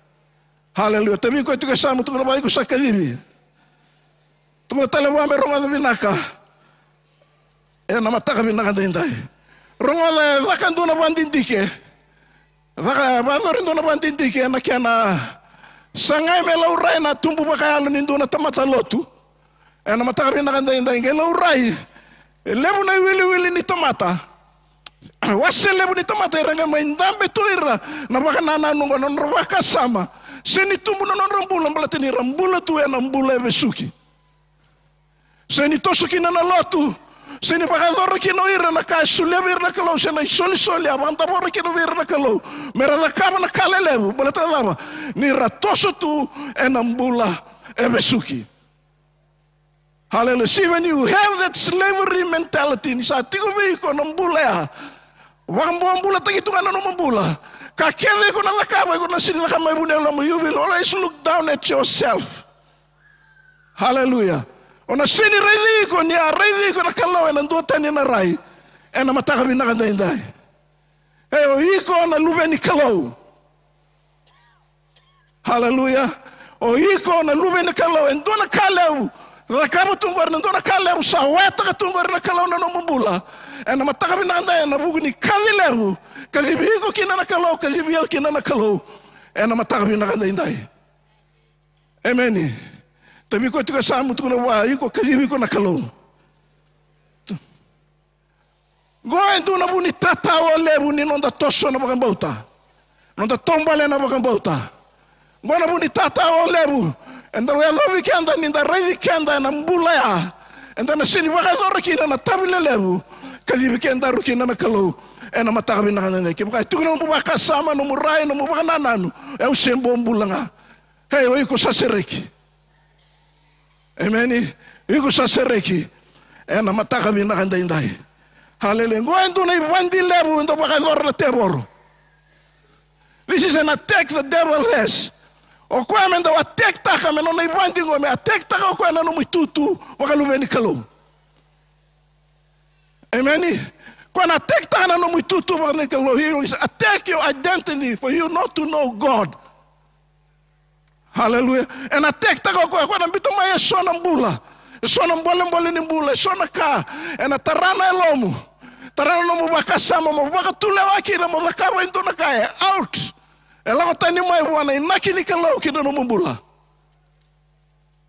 Haleluya. Tavi koya tiko e yasamu, tukuna vua, iko sa kacivi. Tukuna tale vua me rogoca vinaka. Ena mataka vinaka daidai, rogoca, e caka dua na vadidike. Caka, vakayacora e dua na vadidike ena kena sagai me laurai na tubu vakayalo ni dua na tamata lotu. Ena mataka vinaka daidai, qai laurai e levu na iwiliwili ni tamata. Wase levu ni tamata era qai mai dabe tu ira na vakanananu oqo, na nodra vakasama. Sega ni tubu na nodra bula baleta ni ra bula tu ena bula e vesuki. Sega ni toso kina na lotu. Sega ni vakayacora kina o ira na ka e solia vei ira na Kalou, se na isolisoli a vakadavora kina vei ira na Kalou me ra cakava na ka lelevu. Baleta na cava? Ni ra toso tu ena bula e vesuki. Hallelujah. See, when you have that slavery mentality, ni sa tiko vei iko na bula ya, vakabobulataki tu ga na nomu bula. Ka kece iko na cakava, iko na sega ni cakava mai vuniyalomu, you will always look down at yourself. Hallelujah. O na sega ni raici iko ni a raici iko na Kalou ena duatani na rai. Ena mataka vinaka daidai, e, o iko na luve ni Kalou. Hallelujah. O iko na luve ni Kalou, e dua na ka levu cakava tu qori, na dua na ka levu sa wayataka tu qori na Kalou na nomu bula. Ena mataka vinaka daidai, ena vuku ni kaci levu kacivi iko kina na Kalou, kacivi au kina na Kalou. Ena mataka vinaka daidai. Emeni. Tavi iko tiko e yasamu, tukuna vua, iko, kacivi iko na Kalou. Qo e dua na vu ni tatao levu ni noda toso na vakabauta, noda taubale na vakabauta. Qo na vu ni tatao levu eda yacovi keda, ni da raici keda ena bula ya, eda na sega ni vakayacora kina na tavi lelevu kacivi kedaru kina na Kalou. Ena mataka vinaka daidai, kevaka e tiko na nomu vakasama, nomu rai, nomu vakanananu, e, au se bobula ga. Ei, o iko sa sereki. Emeni. Iko sa sereki ena mataka vinaka daidai. Hallelujah. Qo e dua na ivadi levu e dau vakayacora na tevoro. This is an attack the devil has. O koya me dau attack-taka me nona ivadi qo, me attack-taka o koya na nomu itutu vakaluve ni Kalou. Emeni. Koya na attack-taka na nomu itutu vakaluve ni Kalou. He will attack your identity for you not to know God. Hallelujah. Ena attack-taka o koya, koya na biuta mai eso na bula, eso na bolebole ni bula, eso na ka ena tara na yalomu, tara na nomu vakasama mo vakatulewa kina mo cakava e dua na ka, e out. E lako tani mai vua na inaki ni Kalou ki na nomu bula.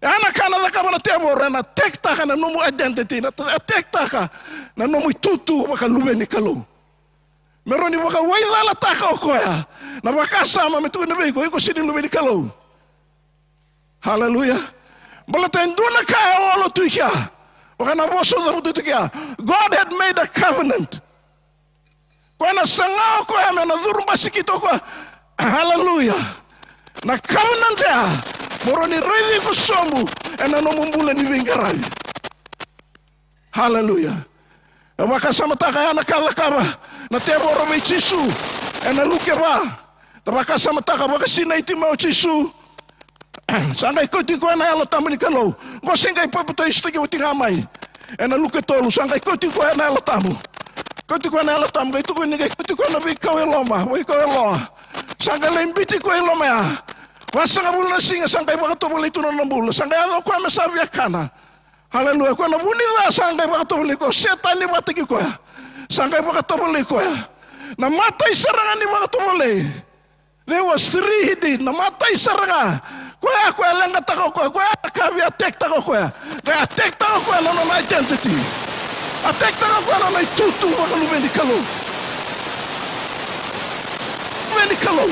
E a na ka na cakava na tevoro, ena attack-taka na nomu identity, na attack-taka na nomu itutu vakaluve ni Kalou. Me rawa ni vakawaicalataka o koya na vakasama me tukuna vei iko, iko sega ni luve ni Kalou. Hallelujah. Baleta e dua na ka e olo tu i kea. Vaka na vosa au cavuta tu kea, God had made a covenant. Koya na saga o koya me na curu basikita o koya. Hallelujah. Na covenant ya, mo rawa ni raici iko sobu ena nomu bula ni veiqaravi. Hallelujah. E vakasamataka ya na ka cakava na tevoro vei Jisu ena Luke va. Da vakasamataka, vakasinaiti mai o Jisu. Sa qai kauti koya na Yalo Tabu ni Kalou. Qo se qai papitaisotaki oti ga mai ena Luke tolu. Sa qai kauti koya na Yalo Tabu. Kauti koya na Yalo Tabu, qai tukuni, qai kauti koya na veikau e loma, veikau e loa. Sa qai lai biuti koya i loma ya. Vasagavulu na siga sa qai vakatovolei tu na nona bula. Sa qai yaco o koya me sa via kana. Hallelujah. Koya na vu ni ca sa qai vakatovolei koya, Setani vata kei koya. Sa qai vakatovolei koya. Na imatai sara ga ni vakatovolei, there was three he did. Na imatai sara ga, koya, koya leqataka o koya, koya na ka via attack-taka o koya. Qai attack-taka o koya na nona identity. Attack-taka o koya na nona itutu vakaluve ni Kalou. Luve ni Kalou.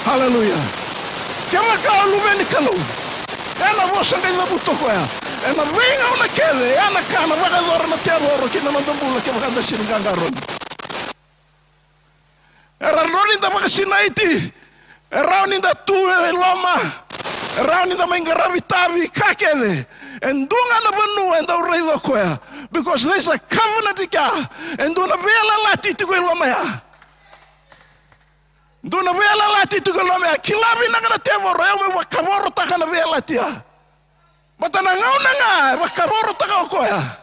Hallelujah. Kevaka o luve ni Kalou, e na vosa qai cavuta o koya. E na veigauna kece, e na ka na vakayacora na tevoro ki na noda bula kevaka da sega ni qaqarauni. E rawa ni da vakasinaiti, e rawa ni da tu e loma, e rawa ni da mai qaravi tavi, ka kece. E dua ga na vanua e dau raica o koya. Because there's a covenant i kea. E dua na veiyalayalati tiko i loma ya. Dua na veiyalayalati tiko i loma ya. Kila vinaka na tevoro, e au me vakavorotaka na veiyalayalati ya. Baleta na gauna ga e vakavorotaka o koya.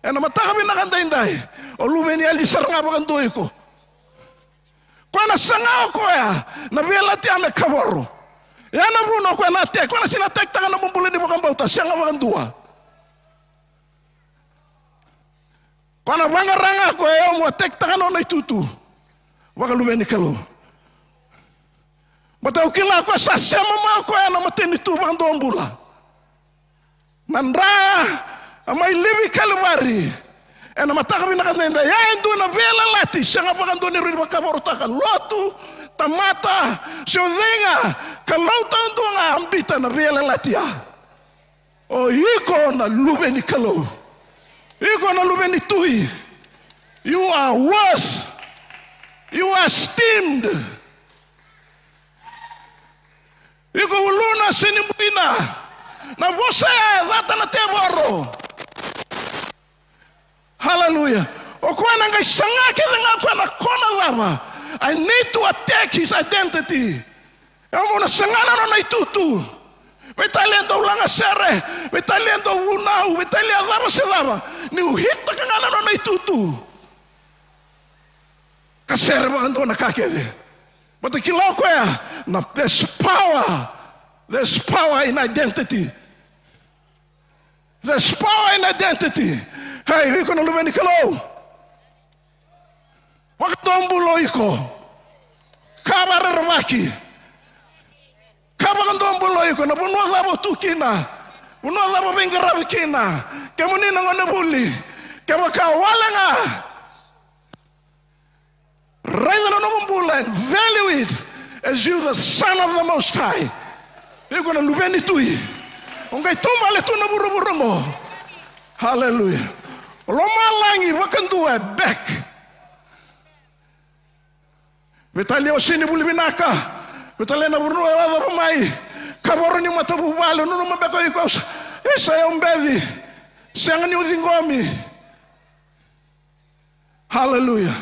E na mataka vinaka daidai, o luve ni yali sara ga vakadua iko. Koya na saga o koya na veiyalayalati ya me kavoro. Ya na vuna o koya na attack, koya na sega ni attack-taka na nomu bula ni vakabauta, sega vakadua. Ko na vaqara ga o koya, au mo attack-taka na nona itutu vakaluve ni Kalou. Baleta au kila o koya sa sema mai o koya na matanitu vakadomobula. Na dra a mai livi Kalivari ena mataka vinaka edaidai, e dua na veiyalayalati, sega vakadua ni rawa ni vakavorotaka. Lotu, tamata, se o cei ga, Kalou taudua ga a biuta na veiyalayalati ya. O iko na luve ni Kalou. Iko na luve ni Tui. You are worth. You are esteemed. Iko uluna se ni buina. Na vosa ya e cata na tevoro. Haleluya. O koya na qai saga kece ga o koya na kona cava. I need to attack his identity. Au na saga na nona itutu. Veitalia e dau lagasere, veitalia e dau vunau, veitalia cava se cava. Niu hit-taka ga na nona itutu, ka sere vakadua na ka kece. Baleta kila o koya na, there's power. There's power in identity. There's power in identity. Hey, iko na luve ni Kalou. Vakadomobula o iko. Ka vakarerevaki. Ka vakadomobula o iko. Na vanua cava o tu kina, vanua cava o veiqaravi kina, kemuni na gonevuli, kevaka wale ga, raica na nomu bula and value it as you the son of the Most High. Iko na luve ni Tui. O qai taubale tu na vuravura oqo. Haleluya. O lomalagi vakadua e back. Veitalia o sega ni vuli vinaka. Veitalia na vanua o yacova mai. Kavoro ni matavuvale, o nanuma beka o iko, au sa, isa, au beci. Sega niu ciqomi. Haleluya.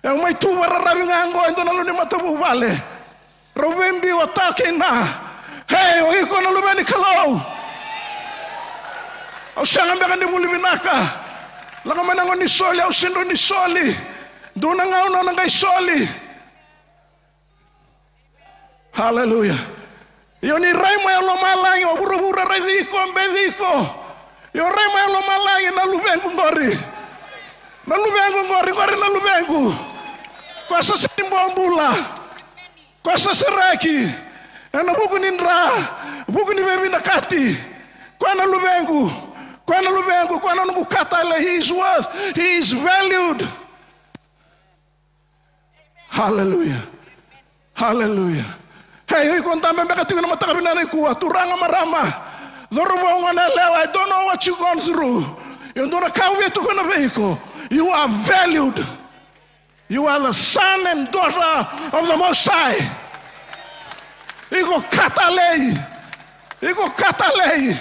E mai tu vakararavi ga oqo e dua na lewe ni matavuvale. Rau veibiu o ta kei na. Hei, o iko na luve ni Kalou. Au sega beka ni vuli vinaka. Lako mai na gauna ni soli, au sega ni soli. Dua na gauna au na qai soli. Haleluya. Io, ni rai mai o lomalagi, o vuravura raici iko, beci iko. Io, rai mai o lomalagi, na luvequ qori. Na luvequ qori, qori na luvequ. Koya sa sega ni bobula. Koya sa sereki ena vuku ni dra, vuku ni veivinakati. Koya na luvequ. Koya na luvequ. Koya na noqu ka talei. He is worth. He is valued. Haleluya. Haleluya. Hei, o iko dabe beka tiko na mataka vinaka nikua, turaga, marama, cauravou, goneyalewa, I don't know what you gone through. Io, dua na ka au via tukuna vei iko. You are valued. You are the son and daughter of the Most High. Iko ka talei. Iko ka talei.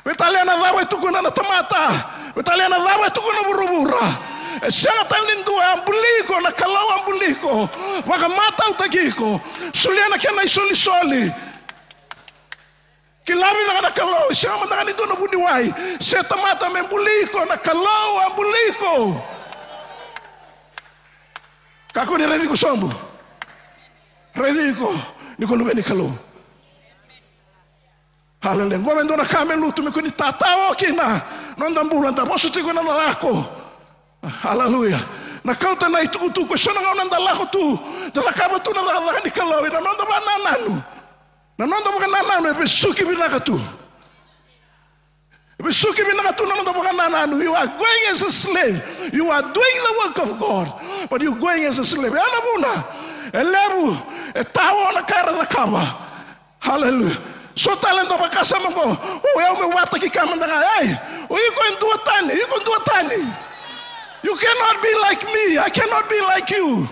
Veitalia na cava e tukuna na tamata, veitalia na cava e tukuna vuravura. E sega tale ni dua, a buli iko na Kalou, a buli iko, vakamatautaki iko, solia na kena isolisoli. Kila vinaka na Kalou, e sega mada ga ni dua na vuniwai se tamata me buli iko, na Kalou a buli iko. Kakua ni raici iko sobu. Raici iko ni ko luve ni Kalou. Haleluya. Qo me dua na ka me lutu, me kua ni tatao kina noda bula, da vosa tiko na lako. Haleluya. Na kauta na itukutuku, e so na gauna da lako tu, da cakava tu na cakacaka ni Kalou ena noda vakanananu. Na noda vakanananu e vesuki vinaka tu. E vesuki vinaka tu na noda vakanananu. You are going as a slave. You are doing the work of God, but you are going as a slave. E na vuna e levu e tao na ka era cakava. Haleluya. So tale dau vakasama qo, o yau meu vakataki ka mada ga. Ei, o iko e duatani, iko duatani. You cannot be like me, I cannot be like you.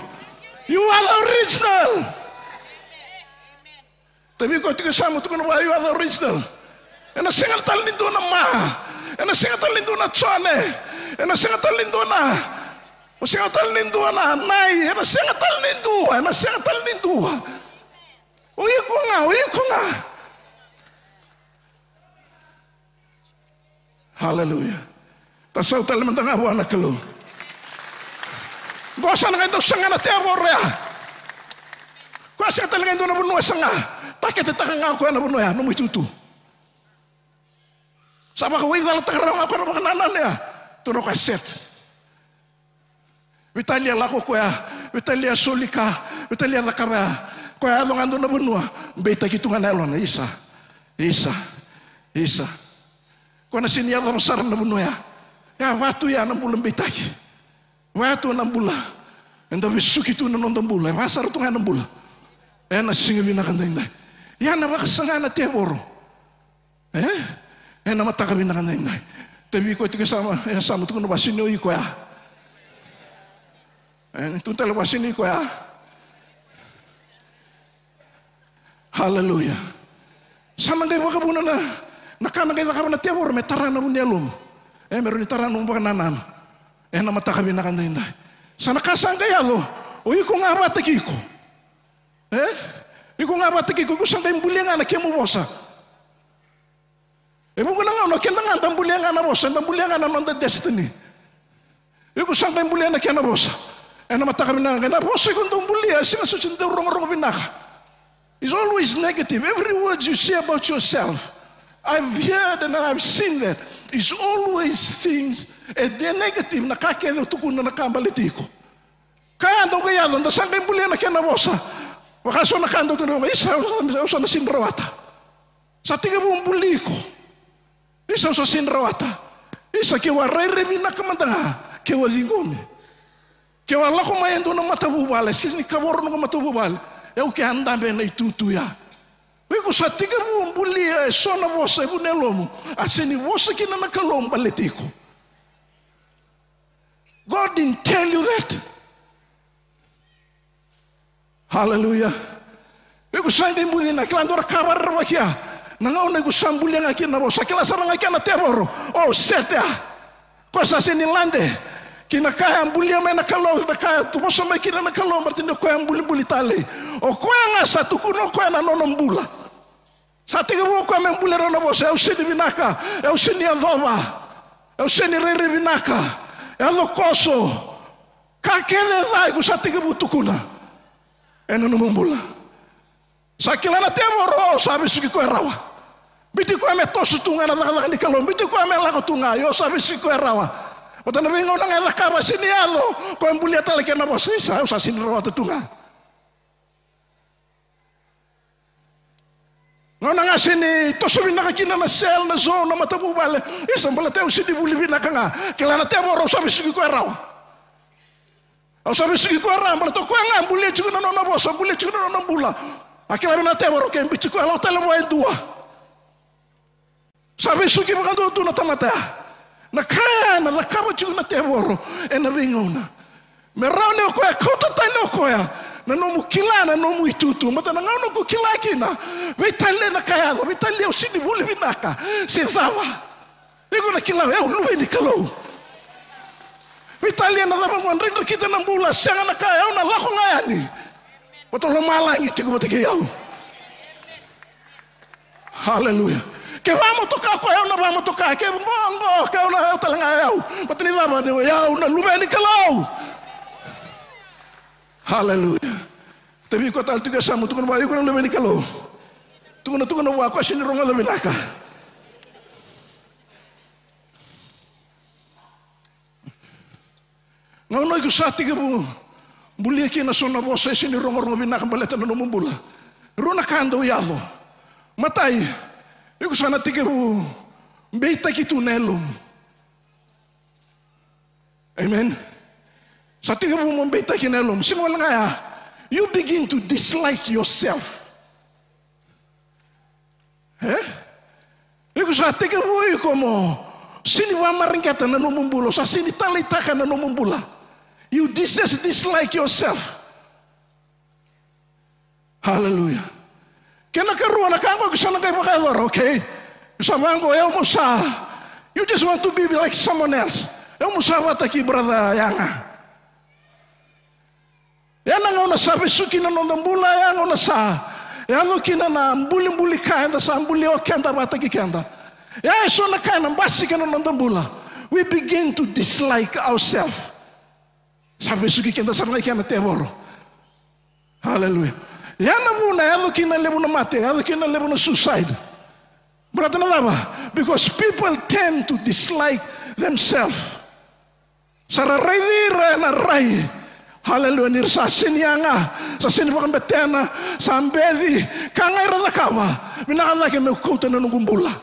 You are the original. Tavi iko tiko e yasamu, tukuna vua, you are the original. Ena sega tale ni dua na Ma. Ena sega tale ni dua na Jone. Ena sega tale ni dua na, o sega tale ni dua na Nai. Ena sega tale ni dua, ena sega tale ni dua. O iko ga, o iko ga. Haleluya. Tasau tale mada ga vua na Kalou. Qo sa na qai dau saga na tevoro ya. Koya sega tale ga e dua na vanua e saga. Taketetaka ga o koya na vanua ya, nomu itutu. Sa vakawaicalataka rawa ga o koya na vakanananu ya. Tukuna o koya set. Veitalia lako o koya, veitalia soli ka, veitalia cakava ya. Koya yaco ga dua na vanua, beitaki tu ga na yalona, isa, isa, isa. Koya na sega ni yacova sara na vanua ya. Ya vatu ya na bula beitaki. Vaya tu na bula. Eda vesuki tu na noda bula. E vasara tu ga na bula. Ena siga vinaka daidai. Ia na vakasaga na tevoro. E? Ena mataka vinaka daidai. Tavi koya tiko e yasamu, e yasamu tukuna vua, sega ni o iko ya. E, ni tukuna tale vua, sega ni o iko ya. Haleluya. Sa na qai vakavuna na, na ka na qai cakava na tevoro me tara na vu ni yalomu. E, me rawa ni tara na nomu vakanananu. Ena mataka vinaka daidai. Sa na ka sa qai yaco. O iko ga vata kei iko. E? Iko ga vata kei iko, iko sa qai bulia ga na kemu vosa. E vuqa na gauna o keda ga da bulia ga na vosa, da bulia ga na noda destiny. Iko sa qai bulia na kena vosa. Ena mataka vinaka qai na vosa iko dau bulia, e sega soti ni dau rogorogo vinaka. It's always negative. Every word you say about yourself, I've heard and I've seen that. It's always things, e de negative na ka kece o tukuna na ka baleti iko. Ka ya dau qai yaco, da sa qai bulia na kena vosa. Vaka so na ka dau tukuna, isa, au sa, au sa na sega ni rawata. Sa tekivu buli iko. Isa, au sa sega ni rawata. Isa, keu a rairai vinaka mada ga, keu a ciqomi. Keu a lako mai e dua na matavuvale, se ni kavoro noqu matavuvale, au ke a dabe ena itutu ya. O iko sa tekivu bulia e so na vosa e vu ni yalomu, a sega ni vosa kina na Kalou baleti iko. God didn't tell you that. Haleluya. Iko sa qai bucina, kila dua na ka vakarerevaki ya. Na gauna iko sa bulia ga kina na vosa, kila sara ga kina na tevoro. O set ya. Koya sa sega ni lade ki na ka ya bulia mai na Kalou, na ka ya vosa mai kina na Kalou, baleta ni o koya bulibuli tale. O koya ga sa tukuna o koya na nona bula. Sa tekivu o koya me bulia na nona vosa, au sega ni vinaka, au sega ni yacova, au sega ni rairai vinaka, yaco koso. Ka kece e ca iko sa tekivu tukuna ena nomu bula. Sa kila na tevoro, o sa vesuki koya rawa. Biuti koya me toso tu ga na cakacaka ni Kalou, biuti koya me lako tu ga, io sa vesuki koya rawa. Baleta na veigauna ga e cakava, sega ni yaco, koya bulia tale kena vosa, isa, au sa sega ni rawata tu ga. Gauna ga sega ni toso vinaka kina na cell, na zone, na matavuvale, isa, baleta au sega ni vuli vinaka ga. Kila na tevoro, au sa vesuki koya rawa. Au sa vesuki koya rawa, baleta o koya ga bulia tiko na nona vosa, bulia tiko na nona bula. A kila vinaka na tevoro, ke biuti koya, lako tale vua e dua. Sa vesuki vakadua tu na tamata ya. Na ka ya na cakava tiko na tevoro ena veigauna. Me rawa ni o koya kauta tani o koya na nomu kila, na nomu itutu. Baleta na gauna ko kila kina, veitalia na ka yaco, veitalia au sega ni vuli vinaka se cava. Iko na kila, au luve ni Kalou. Veitalia na cava mo drakidrakita na bula, sega na ka, au na lako ga yani. Baleta o lomalagi tiko vata kei au. Haleluya. Ke vamotoka o koya, au na vamotoka. Ke qo, qo, ke au na, au tale ga au. Baleta ni cava? Ni o yau na luve ni Kalou. Haleluya. Tavi koya tale tiko e yasamu, tukuna vua, iko na luve ni Kalou. Tukuna, tukuna vua, koya sega ni rogoca vinaka. Gauna iko sa tekivu bulia kina so na vosa e sega ni rogorogo vinaka baleta na nomu bula, rua na ka dau yaco. Matai, iko sa na tekivu beitaki tu na yalomu. Amen. Sa tekivu mo beitaki na yalomu. Sega wale ga ya, you begin to dislike yourself. E? Iko sa tekivu iko mo sega ni vakamareqeta na nomu bula, o sa sega ni taleitaka na nomu bula. You dis-, just dislike yourself. Haleluya. Kena karua na ka qo iko sa na qai vakayacora, okay? Iko sa vaqo, o yau mo sa, you just want to be like someone else. O yau mo sa vata kei brother Yaga. Ya na gauna sa vesuki na noda bula, ya gauna sa yaco kina na bulibuli ka eda sa bulia o keda vata kei keda. Ya e so na ka ena basika na noda bula. We begin to dislike ourselves. Sa vesuki keda sara ga kina na tevoro. Haleluya. Ya na vuna e yaco kina levu na mate, e yaco kina levu na suicide. Baleta na cava? Because people tend to dislike themselves. Sa ra raici ira ena rai. Haleluya, ni ra sa sega ni yaga, sa sega ni vakabetena, sa beci, ka ga era cakava. Vinaka cake meu kauta na noqu bula.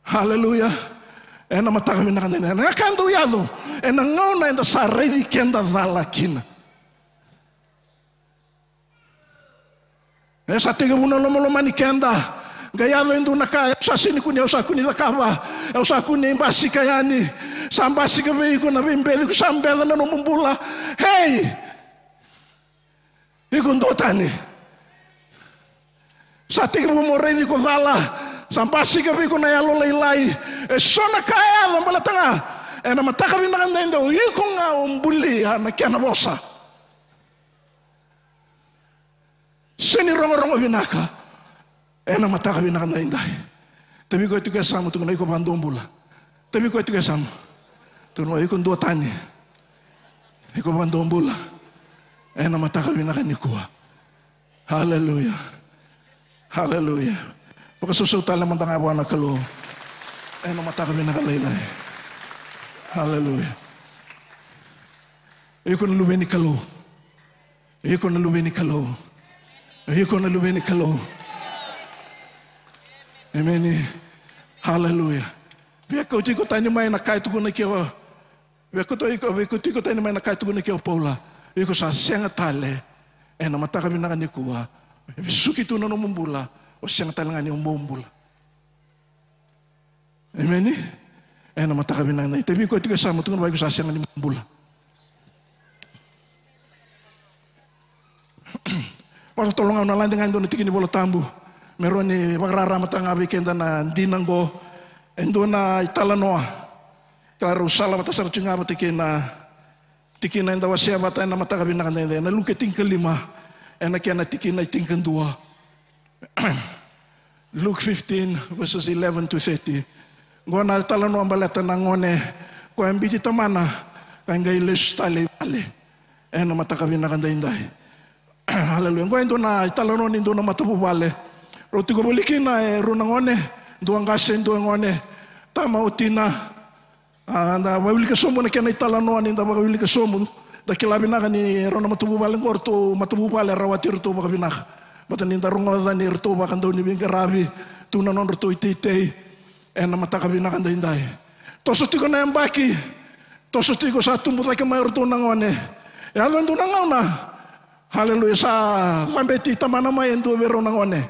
Haleluya. Ena mataka vinaka edaidai, na ka e dau yaco ena gauna eda sa raici keda cala kina. E sa tekivu na lomalomani keda. Qai yaco e dua na ka, e, au sa sega ni kune, au sa kune cakava, au sa kune basika yani. Sa basika vei iko na veibeci ko sa beca na nomu bula. Hei! Iko duatani. Sa tekivu mo raici ko cala. Sa basika vei iko na yalolailai. E so na ka e yaco baleta ga ena mataka vinaka edaidai, o iko ga o bulia na kena vosa. Sega ni rogorogo vinaka. Ena mataka vinaka edaidai, tavi koya tiko e yasamu, tukuna, iko vakadua bula. Tavi koya tiko e yasamu, tukuna, iko duatani. Iko vakadua bula. Ena mataka vinaka nikua. Haleluya. Haleluya. Vakasausau tale mada ga vua na Kalou ena mataka vinaka lailai. Haleluya. Iko na luve ni Kalou. Iko na luve ni Kalou. Iko na luve ni Kalou. Emeni. Haleluya. Via kauti iko tani mai na ka e tukuna ke o, via kauti iko, via kauti iko tani mai na ka e tukuna ke o Paula. Iko sa sega tale. Ena mataka vinaka nikua, e vesuki tu na nomu bula. O sega tale ga ni o bau bula. Emeni. Ena mataka vinaka edaidai, tavi koya tiko e yasamu, tukuna vua, iko sa sega ni bula. Vakatotolo ga au na lade ga e dua na tiki ni Vola Tabu me rawa ni vakararamataka ga vei keda na dina oqo. E dua na italanoa. Ka rau salavata sara tiko ga vata kei na tikina eda wasea vata ena mataka vinaka edaidai, na Luke tinikalima, ena kena tikina e tinikadua. Luke fifteen, verses eleven to thirty. Qo na italanoa baleta na gone koya e biuti tamana ka qai lesu tale i vale ena mataka vinaka edaidai. Haleluya. Qo e dua na italanoa ni dua na matavuvale. Rau tiko voli kina e rua na gone, dua qase, dua gone, tama o tina. A, da vakawilika sobu na kena italanoa, ni da vakawilika sobu, da kila vinaka ni rau na matavuvale qo, ratou matavuvale, rawati iratou vakavinaka. Baleta ni da rogoca ni ratou vakadau ni veiqaravi, tu na nodratou iteitei ena mataka vinaka edaidai. Toso tiko na yabaki, toso tiko, sa tubu cake mai o ratou na gone. Yaco e dua na gauna, haleluya, sa cabeti tamana mai e dua vei rau na gone.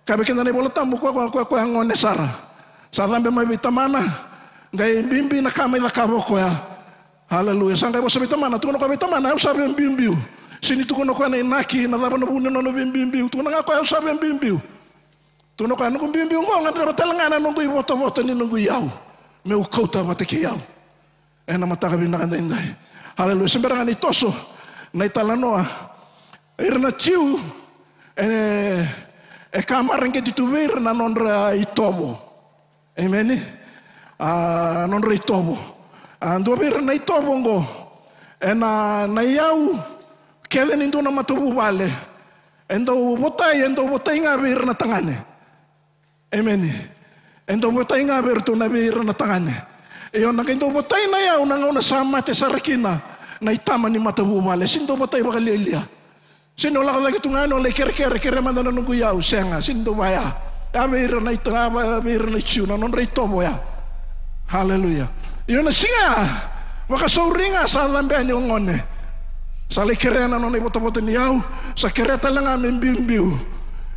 Kaya vei keda na iVola Tabu, koya, koya, koya, koya gone sara. Sa cabe mai vei tamana, qai bibi na ka mai cakava o koya. Haleluya. Sa qai vosa vei tamana, tukuna o koya vei tamana, au sa via biubiu. Sega ni tukuna o koya na inaki, na cava na vu ni nona via biubiu. Tukuna ga o koya, au sa via biubiu. Tukuna o koya, noqu biubiu oqo, gadreva tale ga na noqu ivotavota ni noqu iyau meu kauta vata kei au ena mataka vinaka edaidai. Haleluya. Se bera ga ni toso na italanoa, ira na Jiu, e, e ka mareqeti tu vei ira na nodra itovo. Emeni. A, nodra itovo. A, dua vei ira na itovo oqo, ena, na iyau kece ni dua na matavuvale, e dau votai, e dau votai ga vei ira na tagane. Emeni. E dau votai ga vei iratou na, vei ira na tagane. Io, na qai dau votai na iyau na gauna sa mate sara kina na itama ni matavuvale. Sega ni dau votai vakalialia. Sega ni o lako cake tu ga yani o lai kerekere, kerea mada na noqu iyau. Sega, sega ni dau vaya. Ya vei ira na ita-, ya vei ira na Jiu, na nodra itovo ya. Haleluya. Io, na siga ya, vakasauri ga sa cabe yani o gone. Sa lai kerea na nona ivotavota ni yau, sa kerea tale ga me biubiu.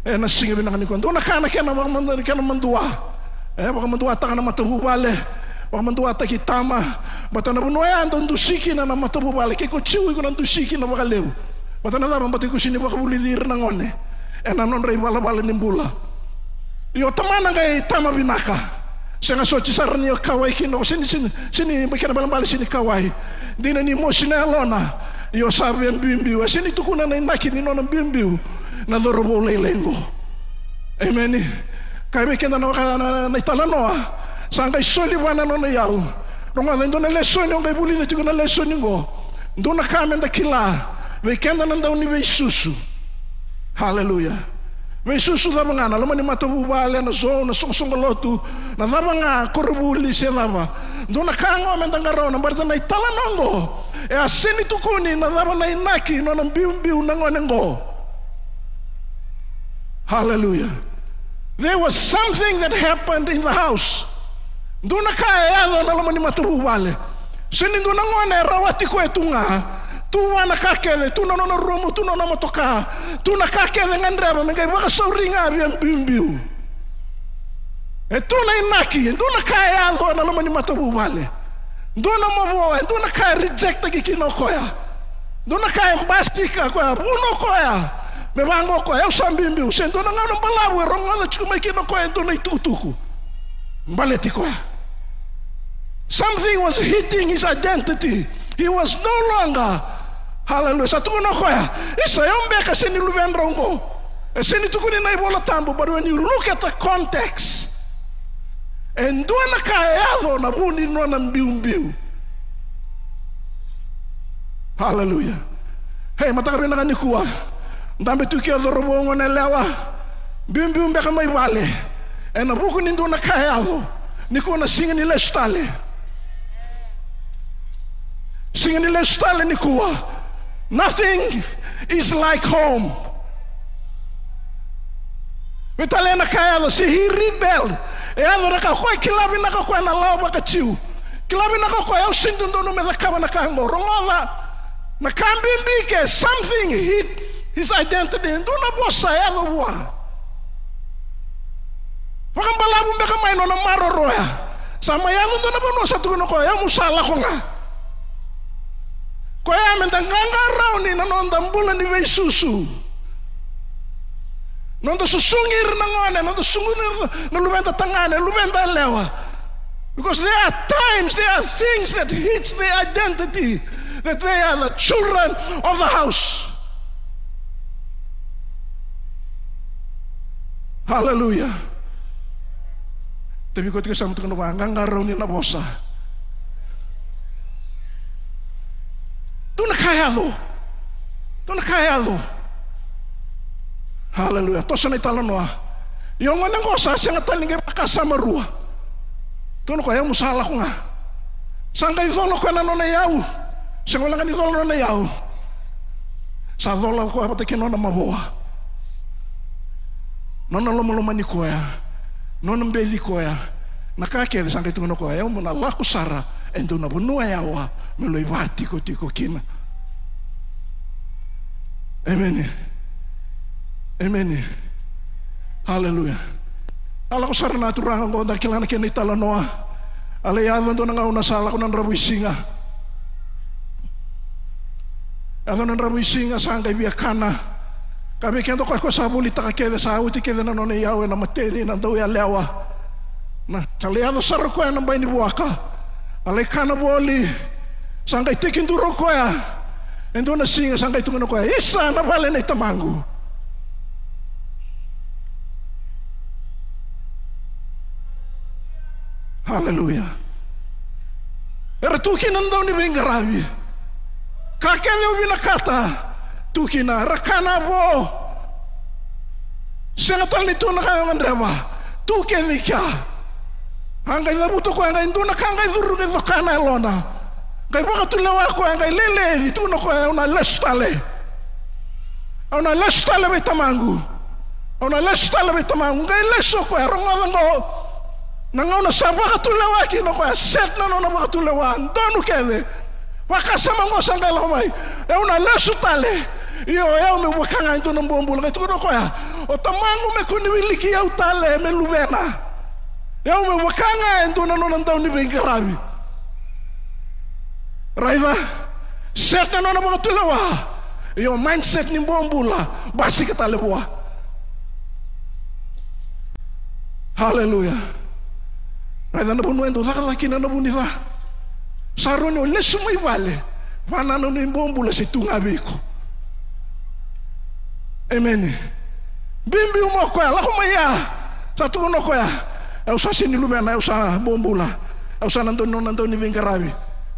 Ena siga vinaka nikua, dua na ka na kena vakamadua, kena madua. E vakamaduataka na matavuvale, vakamaduataki tama. Baleta na vanua ya dau dusi kina na matavuvale. Ke ko Jiu, iko na dusi kina vakalevu. Baleta na cava? Baleta iko sega ni vakavulici ira na gone ena nodra ivalavala ni bula. Io, tamana qai tama vinaka. Sega soti sara ni o kauwai kina, o sega ni, sega ni, sega ni, kena ibalebale sega ni kauwai. Dina ni mosi na yalona. Io, sa via biubiu. E sega ni tukuna na inaki ni nona biubiu na cauravou lailai qo. Emeni. Kaya vei keda na, na, na, na italanoa, sa qai soli vua na nona iyau. Rogoca, e dua na lesoni o qai vulica tiko na lesoni qo. Dua na ka meda kila vei keda na dau ni veisusu. Haleluya. Veisusu cava ga, na loma ni matavuvale, na zone, na soqosoqo lotu, na cava ga, koronivuli se cava. Dua na ka qo meda qarauna, baleta na italanoa qo e a sega ni tukuni na cava na inaki nona biubiu na gone qo. Hallelujah. There was something that happened in the house. Dua na ka e yaco na loma ni matavuvale. Sega ni dua na gone e rawati koya tu ga. Tu vua na ka kece, tu na nona rumu, tu na nona motoka, tu na ka kece e gadreva me qai vakasauri ga via biubiu. E tu na inaki, e dua na ka e yaco na loma ni matavuvale. Dua na mavoa, e dua na ka e rejectaki kina o koya. Dua na ka e basika o koya, vuna o koya me vaqo o koya, au sa biubiu. Se dua na gauna balavu e rogoca tiko mai kina o koya e dua na itukutuku baleti koya. Something was hitting his identity. He was no longer, hallelujah. Sa tukuna o koya, isa, o yau beka sega ni luvedrau qo. E sega ni tukuni na iVola Tabu, but when you look at the context, e dua na ka e yaco na vu ni nona biubiu. Hallelujah. Hey, mataka vinaka nikua. Dabe tu ke o cauravou, goneyalewa. Biubiu beka mai vale ena vuku ni dua na ka e yaco. Nikua na siga ni lesu tale. Siga ni lesu tale nikua. Nothing is like home. Veitalia na ka e yaco, se he rebel. E yaco na ka o koya kila vinaka o koya na lawa vakaJiu. Kila vinaka o koya, au sega ni dodonu me cakava na ka qo. Rogoca, na ka bibi ke, something hit his identity. Dua na vosa e yaco vua. Vakabalavu beka mai nona maroroya. Sa mai yaco dua na vanua sa tukuna o koya, au meu sa lako ga. Koya meda qaqarauni na noda bula ni veisusu. Noda susugi ira na gone, noda susugi ira na luveda tagane, luveda yalewa. Because there are times, there are things that hits the identity that they are the children of the house. Hallelujah. Tevi ko tiko sa mutuka na vaqaqarauni na vosa. Dua na ka e yaco. Dua na ka e yaco. Hallelujah. Toso na italanoa. Ia o gone qo sa sega tale ni qai vakasama rua. Tukuna o koya, au meu sa lako ga. Sa qai cola o koya na nona iyau. Sega walega ni cola na nona iyau. Sa cola o koya vata kei na nona mavoa. Nona lomalomani koya. Nona beci koya. Na ka kece sa qai tukuna o koya, au meu na lako sara e dua na vanua yawa meu lai vatikotiko kina. Emeni. Emeni. Haleluya. A lako sara na turaga oqo, da kila na kena italanoa. A lai yaco e dua na gauna sa lako na dravuisiga. Yaco na dravuisiga, sa qai via kana. Ka vei keda o koya, koya sa volitaka kece, sa oti kece na nona iyau ena mateni na dauyalewa. Na, sa lai yaco sara o koya ena bai ni vuaka. A lai kana voli. Sa qai tekiduru o koya. E dua na siga sa qai tukuna o koya, isa, na vale nei tamaqu. Haleluya. Era tu kina na dauniveiqaravi. Ka kece au vinakata, tu kina. Era kana vo. Sega tale ni tu na ka e gadreva. Tu kece i kea. A qai cavuta o koya, qai dua na ka qai curu, qai coka na yalona. Qai vakatulewa o koya, qai leleci, tukuna o koya, au na lesu tale. Au na lesu tale vei tamaqu. Au na lesu tale vei tamaqu. Qai lesu o koya, rogoca oqo. Na gauna sa vakatulewa kina o koya, set na nona vakatulewa, donu kece. Vakasama oqo sa qai lako mai. Au na lesu tale. Io, au meu vaka ga e dua na bobula. Qai tukuna o koya, o tamaqu me kua ni wiliki au tale me luvena. Au meu vaka ga e dua na nona dauniveiqaravi. Raica, set na nona vakatulewa. Io, mindset ni bobula basika tale vua. Haleluya. Raica na vanua e dau cakacaka kina na vu ni ca. Sa rawa ni o lesu mai vale, vanananu ni bobula se tu ga vei iko. Emeni. Biubiu mai o koya, lako mai ya. Sa tukuna o koya, au sa sega ni luvena, au sa bobula. Au sa na dau, na dauniveiqaravi.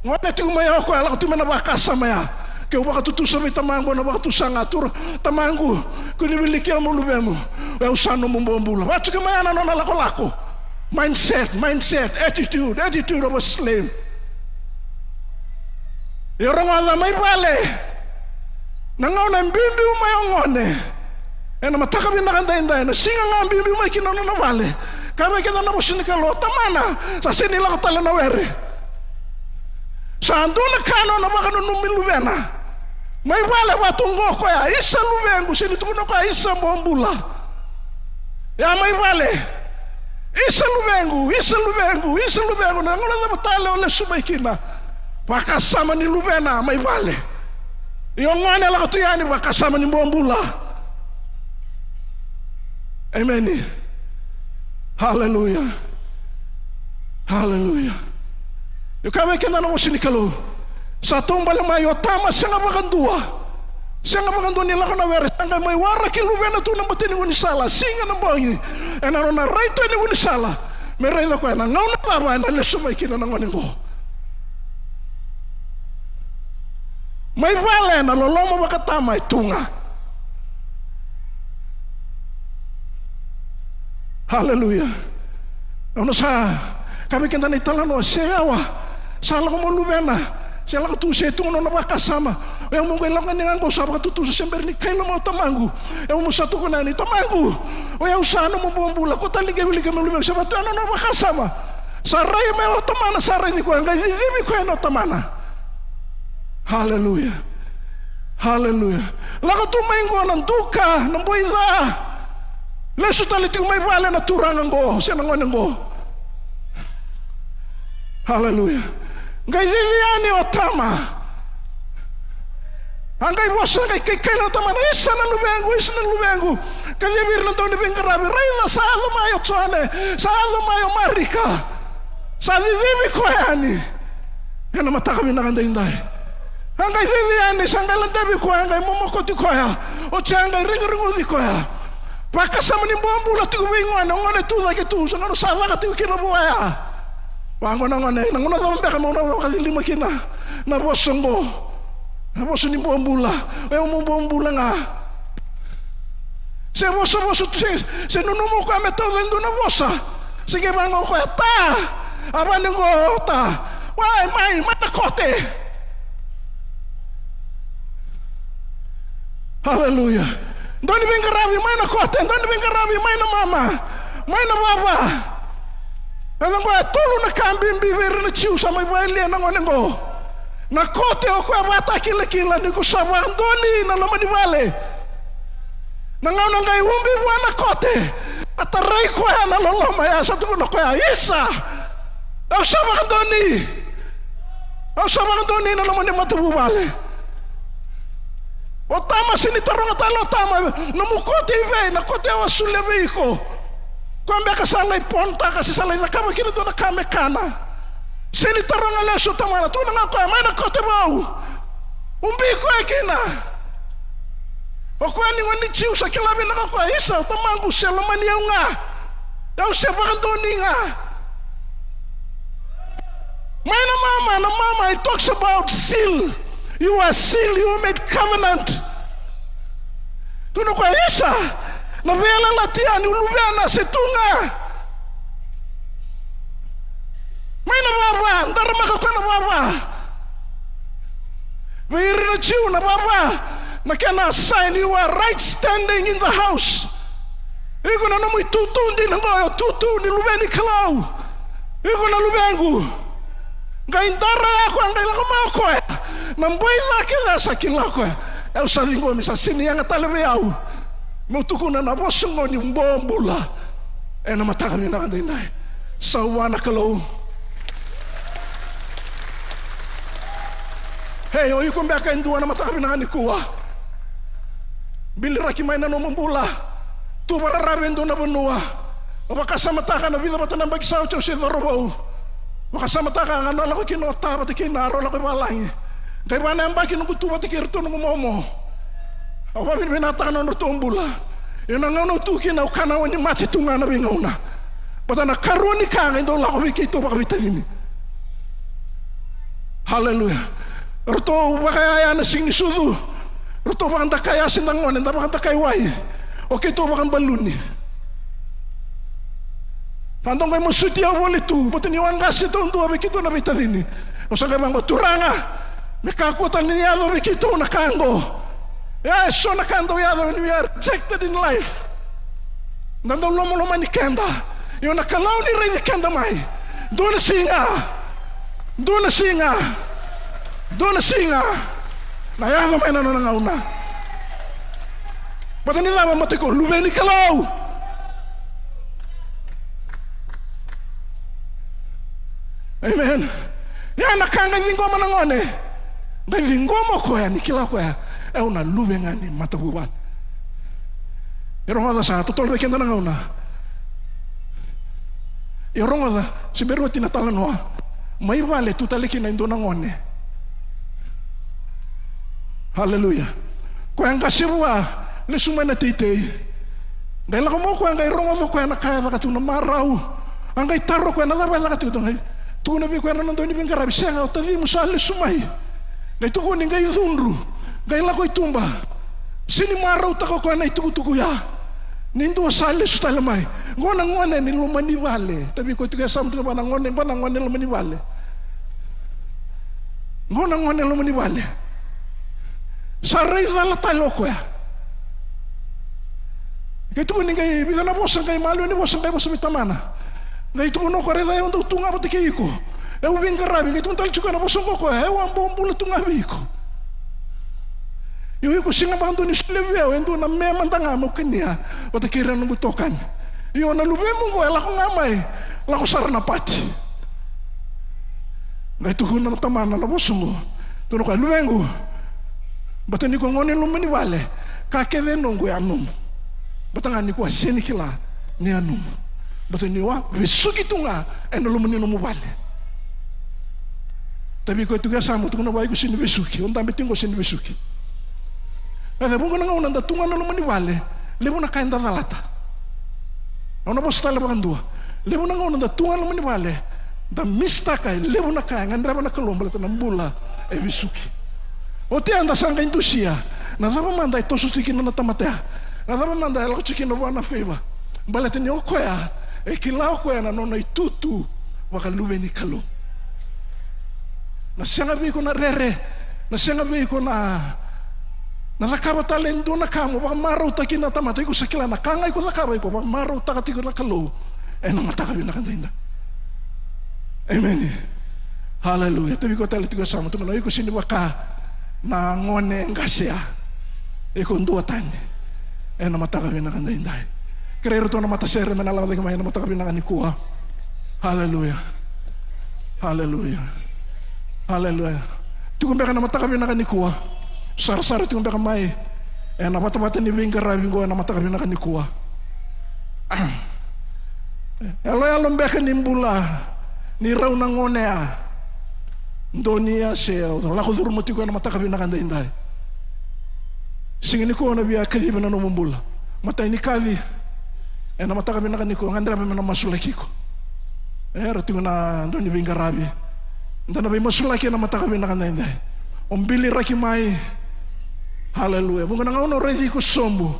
Gole tiko mai ya o koya, lako tiko mai na vakasama ya. Keu vakatutusa vei tamaqu, au na vakatusa ga, Turaga, tamaqu, kua ni wiliki au meu luvemu. O yau sa nomu bobula. Vatuki mai ya na nona lakolako. Mindset, mindset, attitude, attitude of a slave. Ia rogoca, mai vale, na gauna e biubiu mai o gone ena mataka vinaka daidai, na siga ga biubiu mai kina na nona vale. Kaya vei keda na vosa ni Kalou, tamana, sa sega ni lako tale na were. Sa dua na ka nona vakananumi luvena. Mai vale, vatu oqo o koya, isa luvequ, sega ni tukuna o koya isa bobula. Ia mai vale, isa luvequ, isa luvequ, isa luvequ. Na gauna cava tale o lesu mai kina? Vakasama ni luvena mai vale. Ia o gone lako tu yani, vakasama ni bobula. Emeni. Haleluya. Haleluya. Io, kaya vei keda na vosa ni Kalou, sa taubale mai o tama, sega vakadua. Sega vakadua ni lako na were, sa qai mai waraki luvena tu na bati ni gaunisala, siga, na bogi, ena nona rai tu e na gaunisala me raica o koya na gauna cava ena lesu mai kina na gone oqo. Mai vale, na loloma vakatama e tu ga. Haleluya. Au na sa kaya vei keda na italanoa, se yawa, sa lako mai o luvena, se lako tu, se tu ga na nona vakasama. O yau meu qai lako ga ni ga qo, sa vakatutusa, se bera ni kaila mai o tamaqu. O yau meu sa tukuna yani, tamaqu, o yau sa nomu bobula, kua tale ni qai wiliki au meu luvemu. Se vatu ya na nona vakasama. Sa rai mai o tamana, sa raici koya, qai cicivi koya na tamana. Haleluya. Haleluya. Lako tu mai qo na duka, na boi ca. Lesu tale tiko mai vale na turaga qo, se na gone qo. Haleluya. Qai cici yani o tama. A qai vosa, qai kaikaila na tamana, isa na luvequ, isa na luvequ. Kacivi ira na dauniveiqaravi, raica, sa yaco mai o Jone, sa yaco mai o Marika. Sa cicivi koya yani. Ena mataka vinaka daidai. A qai cici yani, sa qai ladevi koya, a qai momokoti koya. Oti a qai regureguci koya. Vakasama ni bobula tiko vei gone, o gone tu cake tu, sa gone sa caka tiko kina vua ya. Vaqo na gone, na gauna cava beka meu na vakacilima kina na vosa oqo? Na vosa ni bobula. O yau meu bobula ga. Se vosavosa tu, se, se nanuma o koya me tauca e dua na vosa. Se qai vaqo o koya, ta, a vani qo, ta. Wai, mai, mai na kote. Haleluya. Dauniveiqaravi, mai na kote, dauniveiqaravi, mai na mama, mai na vava. Eda qo e tolu na ka bibi vei ira na Jiu sa mai vakayalia na gone qo. Na kote, o koya vakatakilakila ni ko sa vakadonui na loma ni vale. Na gauna qai ubi vua na kote, a tarai koya na loloma ya, sa tukuna o koya, isa, au sa vakadonui. Au sa vakadonui na loma ni matavuvale. O tama, sega ni taroga tale o tama, nomu kote i vei? Na kote au a solia vei iko. Koya beka sa lai pawn-taka se sa lai cakava kina dua na ka me kana. Sega ni taroga lesu o tamana, tukuna ga o koya, mai na kote vou. Ubi koya kina. O koya ni gone ni Jiu sa kila vinaka o koya, isa, o tamaqu se lomani au ga. Au se vakadonui ga. Mai na mama, na mama, it talks about seal. You are seal, you are made covenant. Tukuna o koya, isa, na veiyalayalati ya niu luvena se tu ga. Mai na vava, daramaka o koya na vava. Vei ira na Jiu na vava, na kena sign, you are right standing in the house. Iko na nomu itutu dina qo, o itutu ni luve ni Kalou. Iko na luvequ. Qai dara ya o koya, qai lako mai o koya. Na boi ca kece sa kila o koya. Au sa ciqomi, sa sega ni yaga tale vei au meu tukuna na vosa qo ni bobula ena mataka vinaka daidai. Sa vua na Kalou. Ei, o iko beka e dua na mataka vinaka nikua. Biliraki mai na nomu bula. Tu vakararavi e dua na vanua. O vakasamataka na vica vata na yabaki sa oti au se cauravou. Vakasamataka ga na lako kina o ta vata kei Naro, lako i valagi. Qai va na yabaki noqu tu vata kei iratou noqu momo. Au vakavinavinakataka na nodratou bula. Ia na gauna au tu kina au kaya na wainimate tu ga na veigauna. Baleta na karua ni ka qai dau lako vei keitou vakaveitacini. Haleluya. Ratou vakayaya na siga ni sucu. Ratou vakadakai, a se da gone da vakadakai wai. O keitou vakabaluni. Sa dou qai masuti au voli tu, baleta niu a qase taudua vei keitou na veitacini. Au sa qai vaqo, Turaga, me kakua tale ni yaco vei keitou na ka qo. E so na ka dau yaco when we are rejected in life. Da dau lomalomani keda. Ia na Kalou ni raici keda mai. Dua na siga. Dua na siga. Dua na siga. Na yaco mai na nona gauna. Baleta ni cava? Baleta iko luve ni Kalou. Amen. Ia na ka qai ciqoma na gone, qai ciqoma o koya ni kila o koya, e, au na luve ga ni matavuvale. E rogoca, sa totolo vei keda na gauna. E rogoca, se bera oti na talanoa. Mai vale tu tale kina e dua na gone. Aleluya. Koya qase vua, lesu mai na teitei. Qai lako mai o koya, qai rogoca o koya na ka e caka tu na marau. A qai taro o koya na cava e caka tiko tu, qai tukuna vei koya na nona dauniveiqaravi, sega, o tacimu sa lesu mai. Qai tukuni, qai cudru, qai lako i tuba. Sega ni marautaka o koya na itukutuku ya ni dua sa lesu tale mai. Qo na gone ni loma ni vale. Tavi koya tiko e yasamu tiko vua na gone, qo na gone loma ni vale. Qo na gone loma ni vale. Sa rai cala tale o koya. Qai tukuni, qai vica na vosa, qai maliwa ni vosa, qai vosa vei tamana. Qai tukuna o koya, raica, au dau tu ga vata kei iko. Au veiqaravi. Qai tukuna tale tiko na vosa qo o koya, au a bobula tu ga vei iko. Io, iko sega vakadua ni solia vei au e dua na me mada ga meu kania vata kei ira na noqu itokani. Io, na luvemu qo e lako ga mai, lako sara na pati. Qai tukuna na tamana na vosa qo. Tukuna o koya, luvequ, baleta ni ko gone loma ni vale, ka kece e noqu e a nomu. Baleta ga ni ko a sega ni kila ni a nomu. Baleta ni o a vesuki tu ga ena loma ni nomu vale. Tavi koya tiko e yasamu, tukuna vua, iko sega ni vesuki, o dabe tiko qo sega ni vesuki. E vuqa na gauna da tu ga na loma ni vale, levu na ka eda calata. Au na vosa tale vakadua. Levu na gauna da tu ga na loma ni vale, da misitaka e levu na ka e gadreva na Kalou baleta na bula e vesuki. Oti ya da sa qai dusia na cava mada e toso tiko kina na tamata ya. Na cava mada e lako tiko kina vua na favour. Baleta ni o koya e kila o koya na nona itutu vakaluve ni Kalou. Na sega vei iko na rere, na sega vei iko na, na cakava tale e dua na ka mo vakamarautaki na tamata, iko sa kila na ka ga iko cakava, iko vakamarautaka tiko na Kalou ena mataka vinaka daidai. Emeni. Haleluya. Tavi koya tale tiko e yasamu, tukuna, iko sega ni vaka na gone qase ya. Iko duatani ena mataka vinaka daidai. Kerei iratou na matasere me na lako cake mai ena mataka vinaka nikua. Haleluya. Haleluya. Haleluya. Tiko beka na mataka vinaka nikua. Sarasara tiko beka mai ena vatavata ni veiqaravi qo ena mataka vinaka nikua. Yaloyalo beka ni bula ni rau na gone ya. Donia se lako curuma tiko ena mataka vinaka daidai. Siga nikua na via kacivi na nomu bula. Matai ni kaci ena mataka vinaka nikua, gadreva me na masulaki iko. Era tiko na dau ni veiqaravi. Da na veimasulaki ena mataka vinaka daidai. O biliraki mai. Haleluya. Vuqa na gauna o raici iko sobu